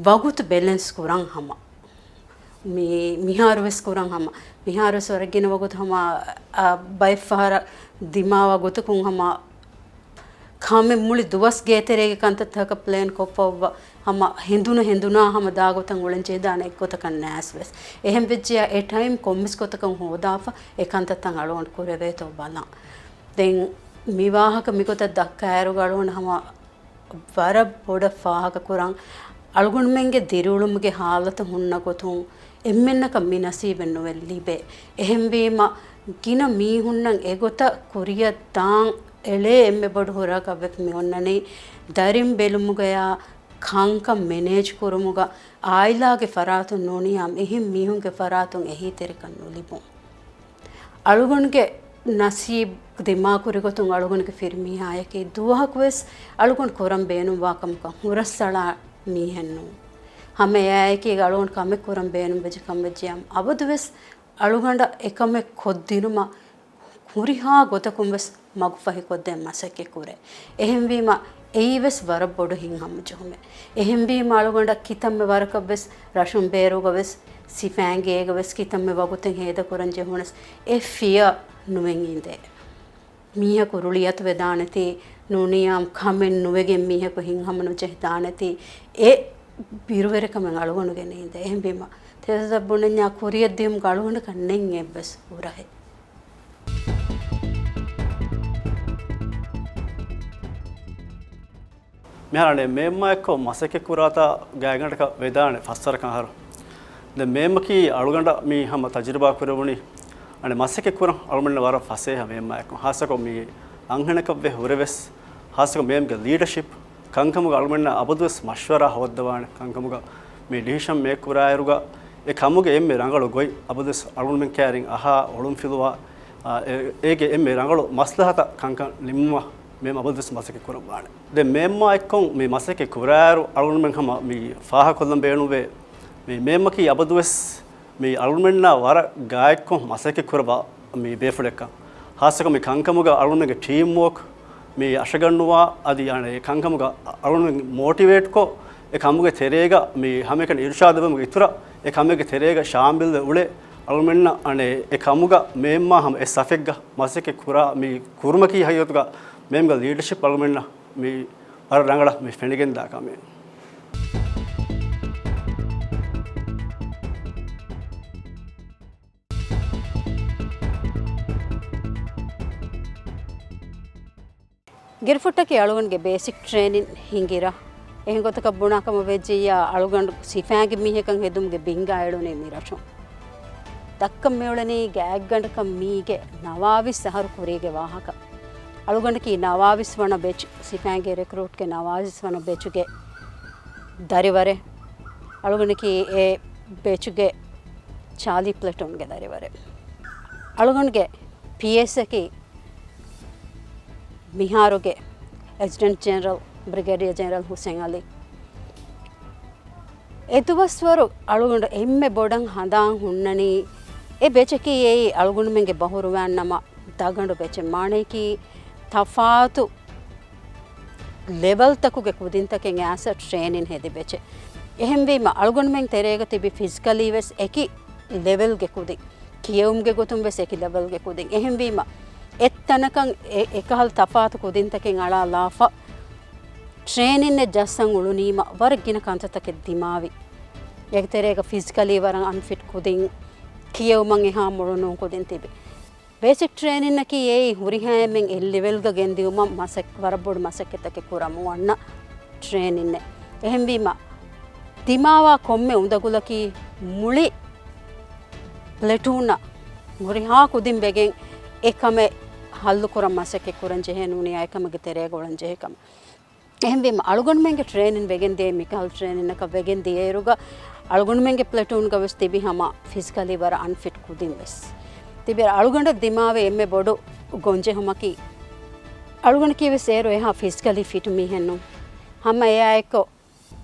ވަގުތު ބެލެންސް ކުރަން ހަމަ. މި، މިހާރު ވެސް ކުރަން ހަމަ. މިހާރު ވެސް ވަރަށް ގިނަ ވަގުތު ހަމަ، އަ، ބައެއް ފަހަރަށް ދިމާވާ ގޮތަކުން ހަމަ ކަމެއް މުޅި ދުވަސް ގޭތެރޭގެ ކަންތައްތަކަށް ޕްލޭން ކޮށްފައިވާ ހަމަ ހެނދުނު ހެނދުނާ ހަމަ ދާގޮތަށް އުޅެން ޖެހިދާނެ އެއްގޮތަކަށް ނާސް ވެސް. އެހެން ވެއްޖެޔާ އެ ޓައިމް ކޮންމެސް ގޮތަކަށް ހޯދާފަ އެ ކަންތައްތައް އަޅުގަނޑު ކުރެވޭތޯ ބަލަން. ދެން މި ވާހަކަ މިގޮތަށް ދައްކާއިރުގަ އަޅުގަނޑު ހަމަ ވަރަށް ބޮޑަށް ފާހަގަކުރަން. އަޅުގަނޑުމެންގެ ދިރިއުޅުމުގެ ހާލަތު ހުންނަ ގޮތުން އެންމެންނަކަށް މި ނަސީބެއް ނުވެ ލިބޭ. އެހެންވީމަ، ގިނަ މީހުންނަށް އެގޮތަށް ކުރިއަށް ދާން އެޅޭ އެންމެ ބޮޑު ހުރަހަކަށް ވެފަ މި އޮންނަނީ، ދަރިން ބެލުމުގަޔާ ކަންކަން މެނޭޖް ކުރުމުގަ އާއިލާގެ ފަރާތުން ނޫނިއްޔާ އެހެން މީހުންގެ ފަރާތުން އެހީތެރިކަން ނުލިބުން. އަޅުގަނޑުގެ ނަސީބު ދިމާކުރި ގޮތުން އަޅުގަނޑުގެ ފިރިމީހާޔަކީ ދުވަހަކުވެސް އަޅުގަނޑު ކުރަން ބޭނުންވާ ކަމަކަށް ހުރަސްއަޅާ މީހެއް ނޫން. ހަމަ އެއާއެކީގަ އަޅުގަނޑު ކަމެއް ކުރަން ބޭނުންވެއްޖެ ކަމެއް ޖެހިއްޔާ އަބަދުވެސް އަޅުގަނޑަށް އެކަމެއް ކޮށްދިނުމަށް ހުރިހާ ގޮތަކުން ވެސް މަގުފަހިކޮށްދޭން މަސައްކަތް ކުރޭ. އެހެންވީމަ، އެއީ ވެސް ވަރަށް ބޮޑު ހިތްހަމަޖެހުމެއް. އެހެންވީމަ، އަޅުގަނޑަށް ކިތަންމެ ވަރަކަށް ވެސް ރަށުން ބޭރުގަ ވެސް، ސިފައިންގޭގަ ވެސް ކިތަންމެ ވަގުތެއް ހޭދަކުރަން ޖެހުނަސް، އެ ފިޔަ ނުވެން އިނދޭ. މީހަކު ރުޅިއަތުވެދާނެތީ، ނޫނިއްޔާ ކަމެއް ނުވެގެން މީހަކު ހިތްހަމަ ނުޖެހިދާނެތީ، އެ ބިރުވެރިކަމެއް އަޅުގަނޑުގެ ނީނދެ. އެހެންވީމަ، ތެޔޮތެތައް ބުނަންޏާ ކުރިއަށްދިޔުމުގަ އަޅުގަނޑަކަށް ނެތް އެއްވެސް ހުރަހެއް. މިހާރު އަނެއް މޭމާ އެއްކޮށް މަސައްކަތް ކުރާތާ ގާތްގަނޑަކަށް ވެދާނެ ފަސްވަރަކަށް އަހަރު. ދެން މޭމަކީ އަޅުގަނޑަށް މީ ހަމަ ތަޖުރިބާ ކުރެވުނީ. އަނެއް މަސައްކަތް ކުރަން އަޅުގަނޑަށް ވަރަށް ފަސޭހަ މޭމާ އެއްކޮށް. ހާއްސަކޮށް މީ އަންހެނަކަށް ވެ ހުރެވެސް، ހާއްސަކޮށް މޭމްގެ ލީޑަޝިޕް ކަންކަމުގަ އަޅުގަނޑަށް އަބަދުވެސް މަޝްވަރާ ހޯއްދަވާނެ ކަންކަމުގަ މި ޑިސިޝަން މޭކް ކުރާއިރުގަ އެ ކަމުގެ އެންމެ ރަނގަޅު ގޮތް އަބަދުވެސް އަޅުގަނޑުމެން ކައިރިން އަހާ އޮޅުންފިލުވާ، އާ، އެ، އޭގެ އެންމެ ރަނގަޅު މަސްލަހަތަށް ކަންކަން ނިންމުމަށް މޭމް އަބަދުވެސް މަސައްކަތް ކުރައްވާނެ. ދެން މޭމާ އެއްކޮށް މި މަސައްކަތް ކުރާއިރު އަޅުގަނޑުމެން ހަމަ މި ފާހަގަކޮށްލަން ބޭނުންވޭ. މި މޭމަކީ އަބަދުވެސް މި އަޅުގަނޑުމެންނާ ވަރަށް ގާތްކޮށް މަސައްކަތް ކުރައްވާ މި ބޭފުޅެއްކަން. ހާއްސަކޮށް މި ކަންކަމުގަ އަޅުގަނޑުގެ ޓީމް ވޯކް މި އަށަގަންނުވާ އަދި އަނެއް ކަންކަމުގަ އަޅުގަނޑު މޯޓިވޭޓްކޮށް އެ ކަމުގެ ތެރޭގަ މި ހަމައެކަނި އިރުޝާދުވުމުގެ އިތުރަށް އެ ކަމެއްގެ ތެރޭގަ ޝާމިލްވެ އުޅޭ އަޅުމެންނަށް އަނެއް އެ ކަމުގަ މޭންމާ ހަމަ އެއް ސަފެއްގަ މަސައްކަތް ކުރާ މި ކުރުމަކީ ހަގީގަތުގަ މޭމްގެ ލީޑަޝިޕް އަޅުމެންނަށް މި ވަރަށް ރަނގަޅަށް މި ފެނިގެންދާ ކަމެއް. ގިރިފުއްޓަކީ އަޅުގަނޑުގެ ބޭސިކް ޓްރޭނިން ހިނގި ރަށް. އެހެން ގޮތަކަށް ބުނާ ކަމަށް ވެއްޖެއްޔާ، އަޅުގަނޑު ސިފައިންގެ މީހަކަށް ހެދުމުގެ ބިންގާ އެޅުނީ މި ރަށުން. ދައްކަން މިއުޅެނީ ގާތްގަނޑަކަށް މީގެ ނަވާވީސް އަހަރު ކުރީގެ ވާހަކަ. އަޅުގަނޑަކީ ނަވާވީސް ވަނަ ބެޗް، ސިފައިންގެ ރެކްރޫޓްގެ ނަވާވީސް ވަނަ ބެޗުގެ ދަރިވަރެއް. އަޅުގަނޑަކީ އެ ބެޗުގެ ޗާލީ ޕްލެޓޫންގެ ދަރިވަރެއް. އަޅުގަނޑުގެ ޕީއެސްއަކީ މިހާރުގެ އެޑްޖަންޓް ޖެނެރަލް، ބްރިގޭޑިއަރ ޖެނެރަލް ހުސެން އަލީ. އެ ދުވަސްވަރު އަޅުގަނޑު އެންމެ ބޮޑަށް ހަނދާން ހުންނަނީ، އެ ބެޗަކީ އެއީ އަޅުގަނޑުމެންގެ ބަހުރުވާން ނަމަ ދަގަނޑު ބެޗެއް. މާނަޔަކީ ތަފާތު ލެވެލްތަކުގެ ކުދިންތަކެއް އައިސް ޓްރޭނިން ހެދި ބެޗެއް. އެހެންވީމަ، އަޅުގަނޑުމެން ތެރޭގަ ތިބި ފިޒިކަލީ ވެސް އެކި ލެވެލްގެ ކުދިން، ކިޔެވުމުގެ ގޮތުން ވެސް އެކި ލެވެލްގެ ކުދިން. އެހެންވީމަ، އެއްތަނަކަށް އެ-، އެކަހަލަ ތަފާތު ކުދިންތަކެއް އަޅާލާފަ، ޓްރޭނިންއެއް ޖައްސަން އުޅުނީމަ، ވަރަށް ގިނަ ކަންތައްތަކެއް ދިމާވި. އޭގެ ތެރޭގަ ފިޒިކަލީ ވަރަށް އަންފިޓް ކުދިން، ކިޔެވުމަށް އެހާ މޮޅު ނޫން ކުދިން ތިބި. ބޭސިކް ޓްރޭނިންއަކީ އެއީ ހުރިހާ އެންމެން އެއް ލެވެލްގަ ގެންދިއުމަށް މަސައް-، ވަރަށް ބޮޑު މަސައްކަތްތަކެއް ކުރަމުން އަންނަ ޓްރޭނިންއެއް. އެހެންވީމަ، ދިމާވާ ކޮންމެ އުނދަގުލަކީ މުޅި ޕްލެޓޫނަށް ހުރިހާ ކުދިން ވެގެން އެ ކަމެއް ހައްލުކުރަން މަސައްކަތް ކުރަން ޖެހޭ ނޫނީ އެ ކަމެއްގެ ތެރޭގަ އުޅަން ޖެހޭ ކަމެއް. އެހެންވީމަ، އަޅުގަނޑުމެންގެ ޓްރޭނިން ވެގެން ދިޔައީ މިކަހަލަ ޓްރޭނިންއަކަށް ވެގެން ދިޔައިރުގަ، އަޅުގަނޑުމެންގެ ޕްލެޓޫންގަ ވެސް ތިބި ހަމަ ފިޒިކަލީ ވަރަށް އަންފިޓް ކުދިން ވެސް ތިބި. އަޅުގަނޑަށް ދިމާވި އެންމެ ބޮޑު ގޮންޖެހުމަކީ، އަޅުގަނޑަކީ ވެސް އޭރު އެހާ ފިޒިކަލީ ފިޓް މީހެއް ނޫން. ހަމަ އެއާއެއްކޮށް،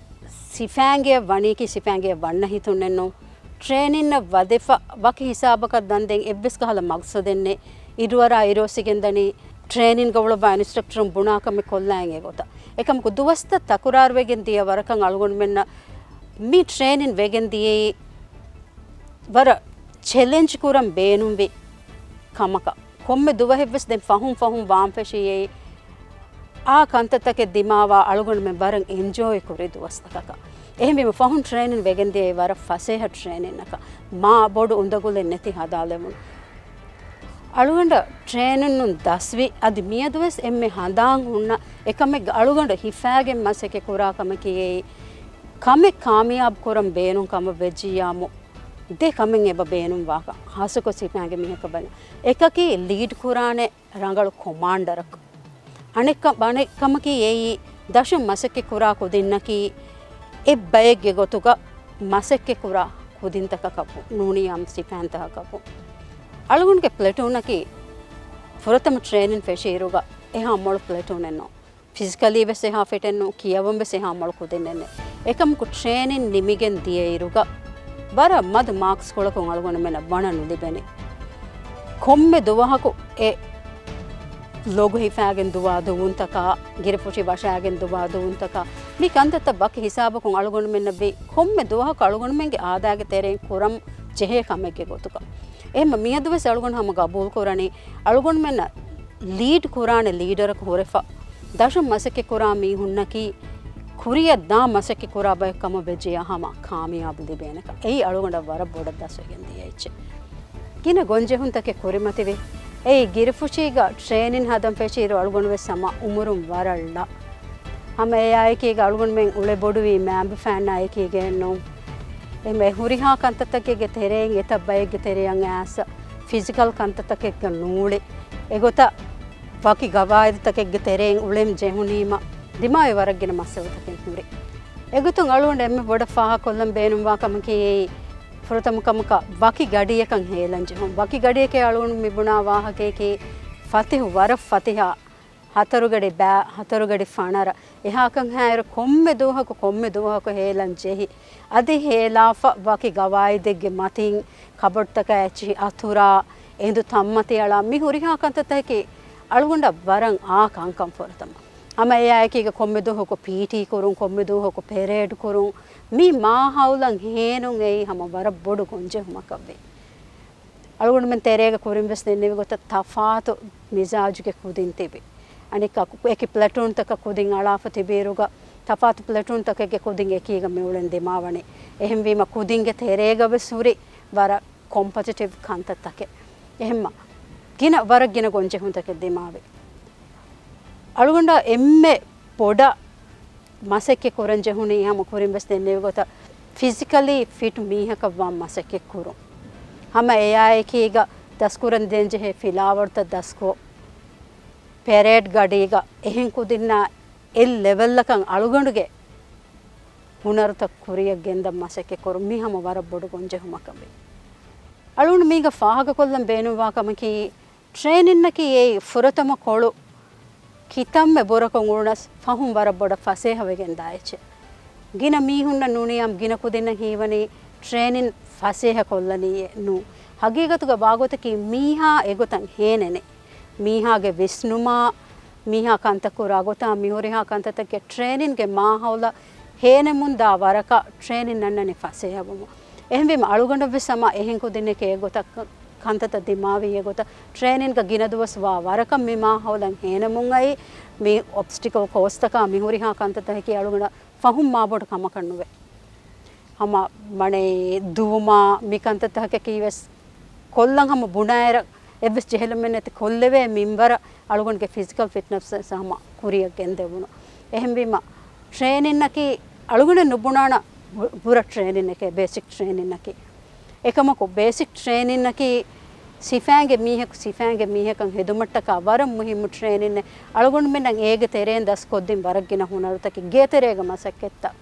ސިފައިންގެއަށް ވަނީކީ ސިފައިންގެއަށް ވަންނަ ހިތުންނެއް ނޫން. ޓްރޭނިންއަށް ވަދެފަ ވަކި ހިސާބަކަށް ދަންދެން އެއްވެސް ކަހަލަ މަގްސަދެއް ނެތް. އިރުއަރާ އިރުއޮއްސިގެން ދަނީ ޓްރޭނިންގަ އުޅުއްވާ އިންސްޓްރަކްޓަރުން ބުނާ ކަމެއް ކޮށްލާން އެގޮތަށް. އެކަމަކު ދުވަސްތައް ތަކުރާރުވެގެން ދިޔަ ވަރަކަށް އަޅުގަނޑުމެންނަށް މި ޓްރޭނިން ވެގެން ދިޔައީ ވަރަށް ޗެލެންޖް ކުރަން ބޭނުންވި ކަމަކަށް. ކޮންމެ ދުވަހެއްވެސް ދެން ފަހުން ފަހުން ވާން ފެށީ އެއީ އާ ކަންތައްތަކެއް ދިމާވާ އަޅުގަނޑުމެން ވަރަށް އެންޖޯއި ކުރި ދުވަސްތަކަކަށް. އެހެންވީމަ ފަހުން ޓްރޭނިން ވެގެން ދިޔައީ ވަރަށް ފަސޭހަ ޓްރޭނިންއަކަށް. މާ ބޮޑު އުނދަގުލެއް ނެތި ހަދާލެވުނު. އަޅުގަނޑަށް ޓްރޭނިން ދަސްވި އަދި މިއަދުވެސް އެންމެ ހަނދާން ހުންނަ އެކަމެއްގަ އަޅުގަނޑު ހިފާގެން މަސައްކަތް ކުރާ ކަމަކީ އެއީ ކަމެއް ކާމިޔާބު ކުރަން ބޭނުން ކަމަށް ވެއްޖިއްޔާމު ދެ ކަމެއް އެބަ ބޭނުން ވާކަން. ހާއްސަކޮށް ސިފައިންގެ މީހަކަށް ބަލަން. އެކަކީ ލީޑް ކުރާނެ ރަނގަޅު ކޮމާންޑަރަކު. އަނެއްކަ-، އަނެއް ކަމަކީ އެއީ ދަށުން މަސައްކަތް ކުރާ ކުދިންނަކީ އެއްބައެއްގެ ގޮތުގަ މަސައްކަތް ކުރާ ކުދިންތަކަކަށް ނޫނީ އާއްމު ސިފައިންތަކަކަށް. އަޅުގަނޑުގެ ޕްލެޓޫނަކީ ފުރަތަމަ ޓްރޭނިން ފެށިއިރުގަ އެހާ މޮޅު ޕްލެޓޫނެއް ނޫން. ފިޒިކަލީ ވެސް އެހާ ފިޓެއް ނޫން، ކިޔަވަން ވެސް އެހާ މޮޅު ކުދިންނެއް ނެތް. އެކަމަކު ޓްރޭނިން ނިމިގެން ދިޔައިރުގަ ވަރަށް މަދު މާކްސްކޮޅަކުން އަޅުގަނޑުމެންނަށް ވަނަ ނުލިބެނީ. ކޮންމެ ދުވަހަކު އެ ލޮގު ހިފާގެން ދުވާ ދުވުންތަކާ، ގިރިފުށި ވަށާގެން ދުވާ ދުވުންތަކާ، މި ކަންތައްތައް ވަކި ހިސާބަކުން އަޅުގަނޑުމެންނަށް ވީ ކޮންމެ ދުވަހަކު އަޅުގަނޑުމެންގެ އާދައިގެ ތެރެއިން ކުރަން ޖެހޭ ކަމެއްގެ ގޮތުގަ. އެހެންމަ މިއަދުވެސް އަޅުގަނޑު ހަމަ ގަބޫލުކުރަނީ، އަޅުގަނޑުމެންނަށް ލީޑް ކުރާނެ ލީޑަރަކު ހުރެފަ، ދަށުން މަސައްކަތް ކުރާ މީހުންނަކީ، ކުރިއަށް ދާ މަސައްކަތް ކުރާ ބައެއް ކަމަށް ވެއްޖެޔާ ހަމަ ކާމިޔާބު ލިބޭނެކަން. އެއީ އަޅުގަނޑަށް ވަރަށް ބޮޑަށް ދަސްވެގެން ދިޔަ އެއްޗެއް. ގިނަ ގޮންޖެހުންތަކެއް ކުރިމަތިވި. އެއީ ގިރިފުށީގަ ޓްރޭނިން ހަދަން ފެށިއިރު އަޅުގަނޑު ވެސް ހަމަ އުމުރުން ވަރަށް ޅަ. ހަމަ އެއާއެކީގަ އަޅުގަނޑުމެން އުޅެ ބޮޑުވީ މާބިފައިންނާ އެކީގައެއް ނޫން. އެމެ ހުރިހާ ކަންތައްތަކެއްގެ ތެރެއިން އެތައް ބައެއްގެ ތެރެއަށް އައިސް ފިޒިކަލް ކަންތައްތަކެއްގަ ނޫޅި. އެގޮތަށް ވަކި ގަވާއިދުތަކެއްގެ ތެރެއިން އުޅެން ޖެހުނީމަ ދިމާވި ވަރަށް ގިނަ މައްސަލަތަކެއް ހުރި. އެގޮތުން އަޅުގަނޑު އެންމެ ބޮޑަށް ފާހަގަކޮށްލަން ބޭނުންވާ ކަމަކީ އެއީ ފުރަތަމަ ކަމަކަށް ވަކި ގަޑިއަކަށް ހޭލަން ޖެހުން. ވަކި ގަޑިއެކޭ އަޅުގަނޑު މި ބުނާ ވާހަކަޔަކީ ފަތިހު ވަރަށް ފަތިހާ ހަތަރުގަޑި ބާ، ހަތަރުގަޑި ފަނަރަ. އެހާކަން ހާއިރު ކޮންމެ ދުވަހަކު، ކޮންމެ ދުވަހަކު ހޭލަން ޖެހި، އަދި ހޭލާފަ ވަކި ގަވާއިދެއްގެ މަތިން ކަބަޑުތަކާ އެއްޗިހި އަތުރާ، އެނދު ތަންމަތި އަޅާ، މި ހުރިހާ ކަންތައްތަކަކީ އަޅުގަނޑަށް ވަރަށް އާ ކަންކަން ފުރަތަމަ. ހަމަ އެއާއެކީގަ ކޮންމެ ދުވަހަކު ޕީޓީ ކުރުން، ކޮންމެ ދުވަހަކު ޕެރޭޑް ކުރުން، މި މާހައުލަށް ހޭނުން އެއީ ހަމަ ވަރަށް ބޮޑު ގޮންޖެހުމަކަށްވި. އަޅުގަނޑުމެން ތެރޭގަ ކުރިން ވެސް ދެންނެވި ގޮތަށް ތަފާތު މިޒާޖުގެ ކުދިން ތިބި. އަނެއްކާ އެކި ޕްލެޓޫންތަކަށް ކުދިން އަޅާފަ ތިބިއިރުގަ، ތަފާތު ޕްލެޓޫންތަކެއްގެ ކުދިން އެކީގަ މިއުޅެން ދިމާވަނީ. އެހެންވީމަ ކުދިންގެ ތެރޭގަ ވެސް ހުރި ވަރަށް ކޮމްޕެޓިޓިވް ކަންތައްތަކެއް. އެހެންމަ ގިނަ، ވަރަށް ގިނަ ގޮންޖެހުންތަކެއް ދިމާވި. އަޅުގަނޑަށް އެންމެ ބޮޑަށް މަސައްކަތް ކުރަން ޖެހުނީ ހަމަ ކުރިން ވެސް ދެންނެވި ގޮތަށް ފިޒިކަލީ ފިޓް މީހަކަށް ވާން މަސައްކަތް ކުރުން. ހަމަ އެއާއެކީގަ ދަސްކުރަން ދޭންޖެހޭ ފިލާވަޅުތައް ދަސްކޮށް، ޕެރޭޑް ގަޑީގަ އެހެން ކުދިންނާ އެއް ލެވެލްއަކަށް އަޅުގަނޑުގެ ހުނަރުތައް ކުރިއަށް ގެންދަން މަސައްކަތް ކުރުން މި ހަމަ ވަރަށް ބޮޑު ގޮންޖެހުމަކަށްވި. އަޅުގަނޑު މީގަ ފާހަގަކޮށްލަން ބޭނުންވާ ކަމަކީ، ޓްރޭނިންއަކީ އެއީ ފުރަތަމަ ކޮޅު ކިތަންމެ ބުރަކޮށް އުޅުނަސް ފަހުން ވަރަށް ބޮޑަށް ފަސޭހަވެގެން ދާ އެއްޗެއް. ގިނަ މީހުންނަށް ނޫނީ އާއްމު ގިނަ ކުދިންނަށް ހީވަނީ ޓްރޭނިން ފަސޭހަ ކޮށްލަނީއޭ ނޫން. ހަގީގަތުގަ ވާގޮތަކީ މީހާ އެގޮތަށް ހޭނެނޭ. މީހާގެ ވިސްނުމާ، މީހާ ކަންތައް ކުރާ ގޮތާ، މިހުރިހާ ކަންތައްތަކެއް ޓްރޭނިންގެ މާހައުލަށް ހޭނެމުންދާ ވަރަކަށް ޓްރޭނިން އަންނަނީ ފަސޭހަވުމުން. އެހެންވީމަ އަޅުގަނޑަށްވެސް ހަމަ އެހެން ކުދިންނެކޭ އެގޮތަށް ކަންތައްތައް ދިމާވީ އެގޮތަށް ޓްރޭނިންގަ ގިނަ ދުވަސް ވާ ވަރަކަށް މި މާހައުލަށް ހޭނެމުން އައި، މި އޮބްސްޓިކަލް ކޯސްތަކާ މިހުރިހާ ކަންތައްތަކަކީ އަޅުގަނޑަށް ފަހުން މާބޮޑު ކަމަކަށް ނުވޭ. ހަމަ މަނޭ ދުވުމާ މި ކަންތައްތަކަކީ ވެސް ކޮށްލަން ހަމަ ބުނާއިރަށް އެއްވެސް ޖެހިލަމެއް ނެތި ކޮށްލެވޭ މިންވަރަށް އަޅުގަނޑުގެ ފިޒިކަލް ފިޓްނަސް ވެސް ހަމަ ކުރިއަށް ގެންދެވުނު. އެހެންވީމަ ޓްރޭނިންއަކީ އަޅުގަނޑެއް ނުބުނާނަ ބު-، ބުރަ ޓްރޭނިންއެކޭ ބޭސިކް ޓްރޭނިންއަކީ. އެކަމަކު ބޭސިކް ޓްރޭނިންއަކީ ސިފައިންގެ މީހަކު ސިފައިންގެ މީހަކަށް ހެދުމަށްޓަކާ ވަރަށް މުހިއްމު ޓްރޭނިންއެއް. އަޅުގަނޑުމެންނަށް އޭގެ ތެރެއިން ދަސްކޮށްދިން ވަރަށް ގިނަ ހުނަރުތަކެއް ގޭތެރޭގަ މަސައްކަތްތައް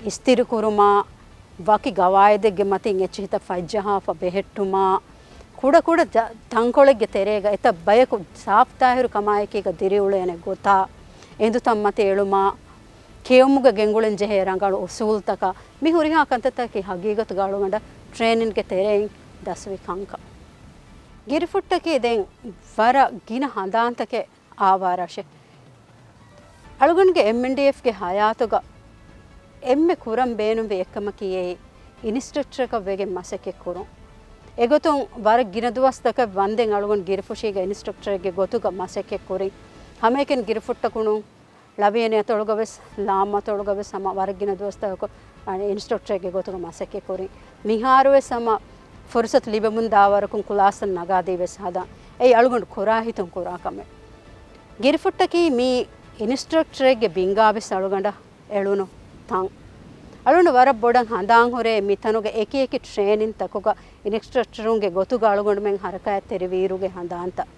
އިސްތިރިކުރުމާ، ވަކި ގަވާއިދެއްގެ މަތިން އެއްޗިހިތައް ފައްޖަހާފަ ބެހެއްޓުމާ، ކުޑަކުޑަ ތަ-، ތަންކޮޅެއްގެ ތެރޭގަ އެތައް ބަޔަކު ސާފުތާހިރު ކަމާއެކީގަ ދިރިއުޅޭނެ ގޮތާ، އެނދުތައް މަތި އެޅުމާ، ކެއުމުގަ ގެންގުޅެން ޖެހޭ ރަނގަޅު އުސޫލުތަކާ، މި ހުރިހާ ކަންތައްތަކަކީ ހަގީގަތުގަ އަޅުގަނޑަށް ޓްރޭނިންގެ ތެރެއިން ދަސްވި ކަންކަން. ގިރިފުއްޓަކީ ދެން ވަރަށް ގިނަ ހަނދާންތަކެއް އާވާ ރަށެއް. އަޅުގަނޑުގެ އެމްއެންޑީއެފްގެ ހަޔާތުގަ އެންމެ ކުރަން ބޭނުންވި އެއްކަމަކީ އެއީ އިނިސްޓްރަކްޓަރަކަށް ވެގެން މަސައްކަތް ކުރުން. އެގޮތުން ވަރަށް ގިނަ ދުވަސްތަކެއް ވަންދެން އަޅުގަނޑު ގިރިފުށީގަ އިނިސްޓްރަކްޓަރެއްގެ ގޮތުގަ މަސައްކަތް ކުރިން. ހަމައެކަނި ގިރިފުއްޓަކު ނޫން، ޅަވިޔަނި އަތޮޅުގަ ވެސް، ލާމް އަތޮޅުގަ ވެސް ހަމަ ވަރަށް ގިނަ ދުވަސްތަކަކު އިނިސްޓްރަކްޓަރެއްގެ ގޮތުގަ މަސައްކަތް ކުރިން. މިހާރު ވެސް ހަމަ ފުރުސަތު ލިބެމުން ދާ ވަރަކުން ކުލާސްތައް ނަގާދީ ވެސް ހަދާ. އެއީ އަޅުގަނޑު ކުރާ ހިތުން ކުރާ ކަމެއް. ގިރިފުއްޓަކީ މީ އިނިސްޓްރަކްޓަރެއްގެ ބިންގާ ވެސް އަޅުގަނޑަށް އެޅުނު ތަން. އަޅުގަނޑު ވަރަށް ބޮޑަށް ހަނދާން ހުރޭ މި ތަނުގެ އެކި އެކި ޓްރޭނިން ތަކުގަ އިނިސްޓްރަކްޓަރުންގެ ގޮތުގަ އަޅުގަނޑުމެން ހަރަކާތްތެރިވިއިރުގެ ހަނދާންތައް.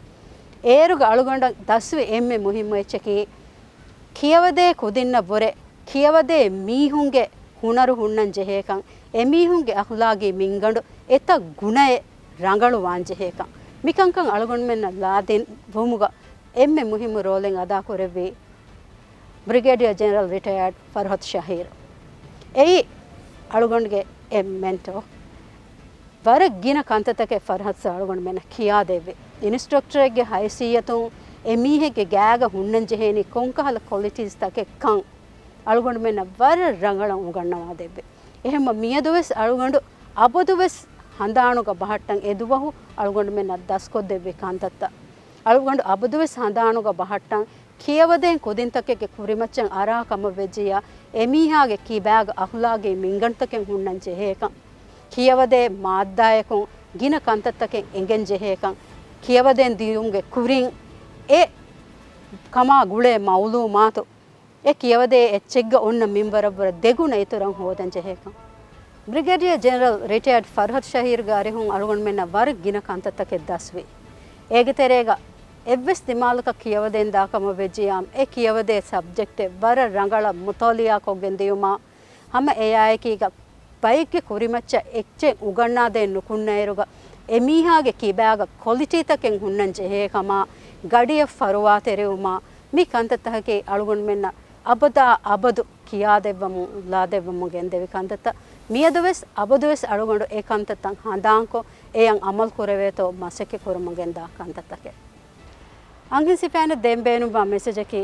އޭރުގަ އަޅުގަނޑަށް ދަސްވި އެންމެ މުހިއްމު އެއްޗަކީ، ކިޔަވަދޭ ކުދިންނަށް ވުރެ ކިޔަވަދޭ މީހުންގެ ހުނަރު ހުންނަން ޖެހޭކަން، އެމީހުންގެ އަޚްލާގީ މިންގަނޑު އެތައް ގުނައެއް ރަނގަޅު ވާން ޖެހޭކަން، މިކަންކަން އަޅުގަނޑުމެންނަށް ލާދިން ވުމުގަ އެންމެ މުހިއްމު ރޯލެއް އަދާކުރެއްވީ ބްރިގޭޑިއަރ ޖެނެރަލް ރިޓަޔާޑް ފަރްހަތް ޝަހީރު. އެއީ އަޅުގަނޑުގެ އެއް މެންޓޯ. ވަރަށް ގިނަ ކަންތައްތަކެއް ފަރްހަތް ސާ އަޅުގަނޑުމެންނަށް ކިޔާދެއްވި. އިނިސްޓްރަކްޓަރެއްގެ ހައިސިއްޔަތުން އެމީހެއްގެ ގާގަ ހުންނަން ޖެހޭނީ ކޮންކަހަލަ ކޮލިޓީސް ތަކެއްކަން އަޅުގަނޑުމެންނަށް ވަރަށް ރަނގަޅަށް އުނގަންނަވާ ދެއްވި. އެހެންމަ މިއަދުވެސް އަޅުގަނޑު އަބަދުވެސް ހަނދާނުގަ ބަހައްޓަން އެދުވަހު އަޅުގަނޑުމެންނަށް ދަސްކޮށްދެއްވި ކަންތައްތައް. އަޅުގަނޑު އަބަދުވެސް ހަނދާނުގަ ބަހައްޓަން ކިޔަވަދޭން ކުދިންތަކެއްގެ ކުރިމައްޗަށް އަރާ ކަމަށް ވެއްޖިއްޔާ، އެމީހާގެ ކިބާގަ އަޚްލާގީ މިންގަނޑުތަކެއް ހުންނަން ޖެހޭކަން، ކިޔަވަދޭ މާއްދާއަކުން ގިނަ ކަންތައްތަކެއް އެނގެން ޖެހޭކަން، ކިޔަވަދޭން ދިޔުމުގެ ކުރިން އެ ކަމާ ގުޅޭ މައުލޫމާތު އެ ކިޔަވަދޭ އެއްޗެއްގަ އޮންނަ މިންވަރަށްވުރެ ދެގުނަ އިތުރަށް ހޯދަން ޖެހޭކަން. ބްރިގޭޑިއަރ ޖެނެރަލް ރިޓަޔާޑް ފަރްހަތް ޝަހީރުގެ އަރިހުން އަޅުގަނޑުމެންނަށް ވަރަށް ގިނަ ކަންތައްތަކެއް ދަސްވި. އޭގެ ތެރޭގަ އެއްވެސް ދިމާލަކަށް ކިޔަވަދޭން ދާކަމަށް ވެއްޖިއްޔާ، އެ ކިޔަވަދޭ ސަބްޖެކްޓެއް ވަރަށް ރަނގަޅަށް މުޠާލިޢާ ކޮށްގެން ދިޔުމާ، ހަމަ އެއާއެކީގަ ބައެއްގެ ކުރިމައްޗަށް އެއްޗެއް އުނގަންނާދޭން ނުކުންނައިރުގަ، އެމީހާގެ ކިބާގަ ކޮލިޓީތަކެއް ހުންނަން ޖެހޭ ކަމާ، ގަޑިއަށް ފަރުވާތެރިވުމާ، މި ކަންތައްތަކަކީ އަޅުގަނޑުމެންނަށް އަބަދާ އަބަދު ކިޔާދެއްވަމުން، ލާދެއްވަމުން ގެންދެވި ކަންތައްތައް. މިއަދުވެސް އަބަދުވެސް އަޅުގަނޑު އެ ކަންތައްތައް ހަނދާންކޮށް، އެއަށް އަމަލު ކުރެވޭތޯ މަސައްކަތް ކުރަމުން ގެންދާ ކަންތައްތަކެއް. އަންހެން ސިފައިންނަށް ދޭން ބޭނުންވާ މެސެޖަކީ،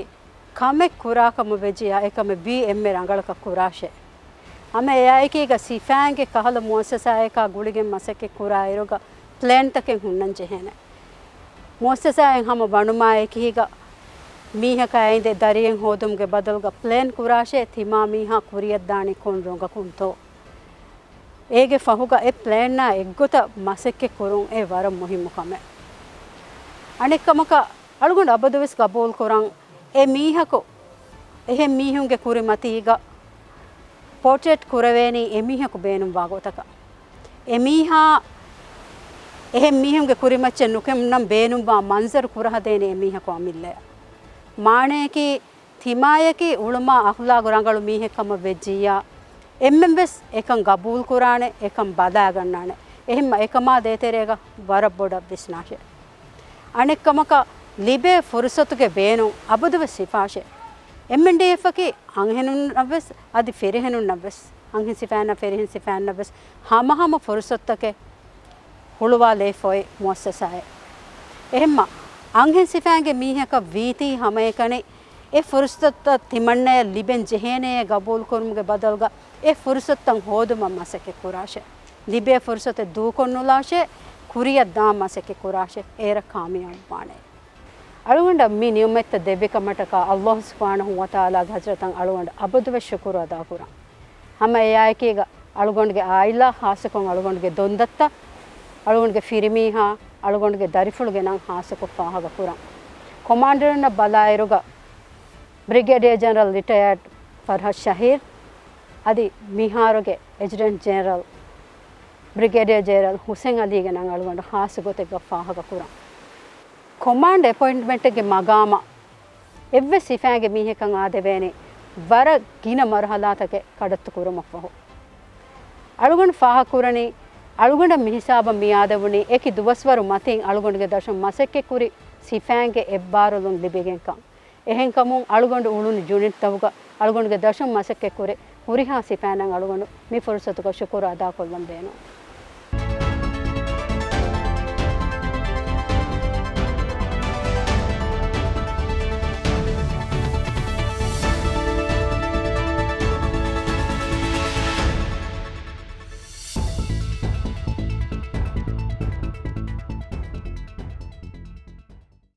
ކަމެއް ކުރާކަމަށް ވެއްޖިއްޔާ އެކަމެއް ވީ އެންމެ ރަނގަޅަކަށް ކުރާށޭ. ހަމަ އެއާއެކީގަ ސިފައިންގެ ކަހަލަ މުއައްސަސާއަކާ ގުޅިގެން މަސައްކަތް ކުރާއިރުގަ ޕްލޭންތަކެއް ހުންނަން ޖެހޭނެ. މުއައްސަސާއިން ހަމަ ވަނުމާއެކީގަ މީހަކާ އެއިންދެ ދަރިއެއް ހޯދުމުގެ ބަދަލުގަ ޕްލޭން ކުރާށޭ ތިމާ މީހާ ކުރިއަށްދާނީ ކޮން ރޮނގަކުންތޯ؟ އޭގެ ފަހުގަ އެ ޕްލޭންއާ އެއްގޮތަށް މަސައްކަތް ކުރުން އެ ވަރަށް މުހިއްމު ކަމެއް. އަނެއްކަމަކަށް އަޅުގަނޑު އަބަދުވެސް ގަބޫލުކުރަން އެ މީހަކު އެހެން މީހުންގެ ކުރިމަތީގަ ޕޯޓްރޭޓް ކުރެވޭނީ އެމީހަކު ބޭނުންވާ ގޮތަކަށް. އެމީހާ އެހެން މީހުންގެ ކުރިމައްޗަށް ނުކެމުނަން ބޭނުންވާ މަންޒަރު ކުރަހަދޭނީ އެމީހަކު އަމިއްލަޔަށް. މާނަޔަކީ ތިމާޔަކީ އުޅުމާ އަޚްލާގު ރަނގަޅު މީހެއް ކަމަށް ވެއްޖިއްޔާ، އެންމެންވެސް އެކަން ގަބޫލުކުރާނެ، އެކަން ބަލާގަންނާނެ. އެހެންމަ އެކަމާ ދޭތެރޭގަ ވަރަށް ބޮޑަށް ވިސްނާށޭ. އަނެއްކަމަކަށް ލިބޭ ފުރުސަތުގެ ބޭނުން އަބަދުވެސް ހިފާށޭ. އެމްއެންޑީއެފްއަކީ އަންހެނުންނަށްވެސް އަދި ފިރިހެނުންނަށްވެސް، އަންހެން ސިފައިންނަށް ފިރިހެން ސިފައިންނަށްވެސް ހަމަހަމަ ފުރުސަތުތަކެއް ހުޅުވާލައިފައި މުއައްސަސާއެއް. އެހެންމަ އަންހެން ސިފައިންގެ މީހަކަށް ވީތީ ހަމައެކަނި އެ ފުރުސަތުތައް ތިމަންނަޔަށް ލިބެން ޖެހޭނެޔޭ ގަބޫލުކުރުމުގެ ބަދަލުގަ އެ ފުރުސަތުތައް ހޯދުމަށް މަސައްކަތް ކުރާށޭ. ލިބޭ ފުރުސަތެއް ދޫކޮށްނުލާށޭ، ކުރިއަށް ދާން މަސައްކަތް ކުރާށޭ، އޭރަށް ކާމިޔާބުވާނެ. އަޅުގަނޑަށް މި ނިޢުމަތްތައް ދެއްވި ކަމަށްޓަކާ އައްލާހު ސުބްޙާނަހޫ ވަތަޢާލާގެ ޙަޟްރަތަށް އަޅުގަނޑު އަބަދުވެސް ޝުކުރު އަދާކުރަން. ހަމަ އެއާއެކީގަ އަޅުގަނޑުގެ ޢާއިލާ، ޚާއްޞަކޮށް އަޅުގަނޑުގެ ދޮންދައްތަ، އަޅުގަނޑުގެ ފިރިމީހާ، އަޅުގަނޑުގެ ދަރިފުޅުގެ ނަން ޚާއްޞަކޮށް ފާހަގަކުރަން. ކޮމާންޑަރުންނަށް ބަލާއިރުގަ ބްރިގޭޑިއަރ ޖެނެރަލް ރިޓަޔާޑް ފަރްހަދް ޝަހީދު އަދި މިހާރުގެ އެޖުޓެންޓް ޖެނެރަލް ބްރިގޭޑިއަރ ޖެނެރަލް ހުސެން އަލީގެ ނަން އަޅުގަނޑު ޚާއްޞަ ގޮތެއްގަ ފާހަގަކުރަން. ކޮމާންޑް އެޕޮއިންޓްމަންޓެއްގެ މަގާމަށް އެއްވެސް ސިފައިންގެ މީހަކަށް އާދެވޭނީ ވަރަށް ގިނަ މަރުޙަލާތަކެއް ކަޑައްތު ކުރުމަށްފަހު. އަޅުގަނޑު ފާހަގަކުރަނީ، އަޅުގަނޑަށް މިހިސާބަށް މިއާދެވުނީ އެކި ދުވަސްވަރު މަތިން އަޅުގަނޑުގެ ދަށުން މަސައްކަތްކުރި ސިފައިންގެ އެއްބާރުލުން ލިބިގެންކަން. އެހެންކަމުން އަޅުގަނޑު އުޅުނު ޔުނިޓްތަކުގަ އަޅުގަނޑުގެ ދަށުން މަސައްކަތްކުރި ހުރިހާ ސިފައިންނަށް އަޅުގަނޑު މި ފުރުސަތުގަ ޝުކުރު އަދާކޮށްލަން ބޭނުން.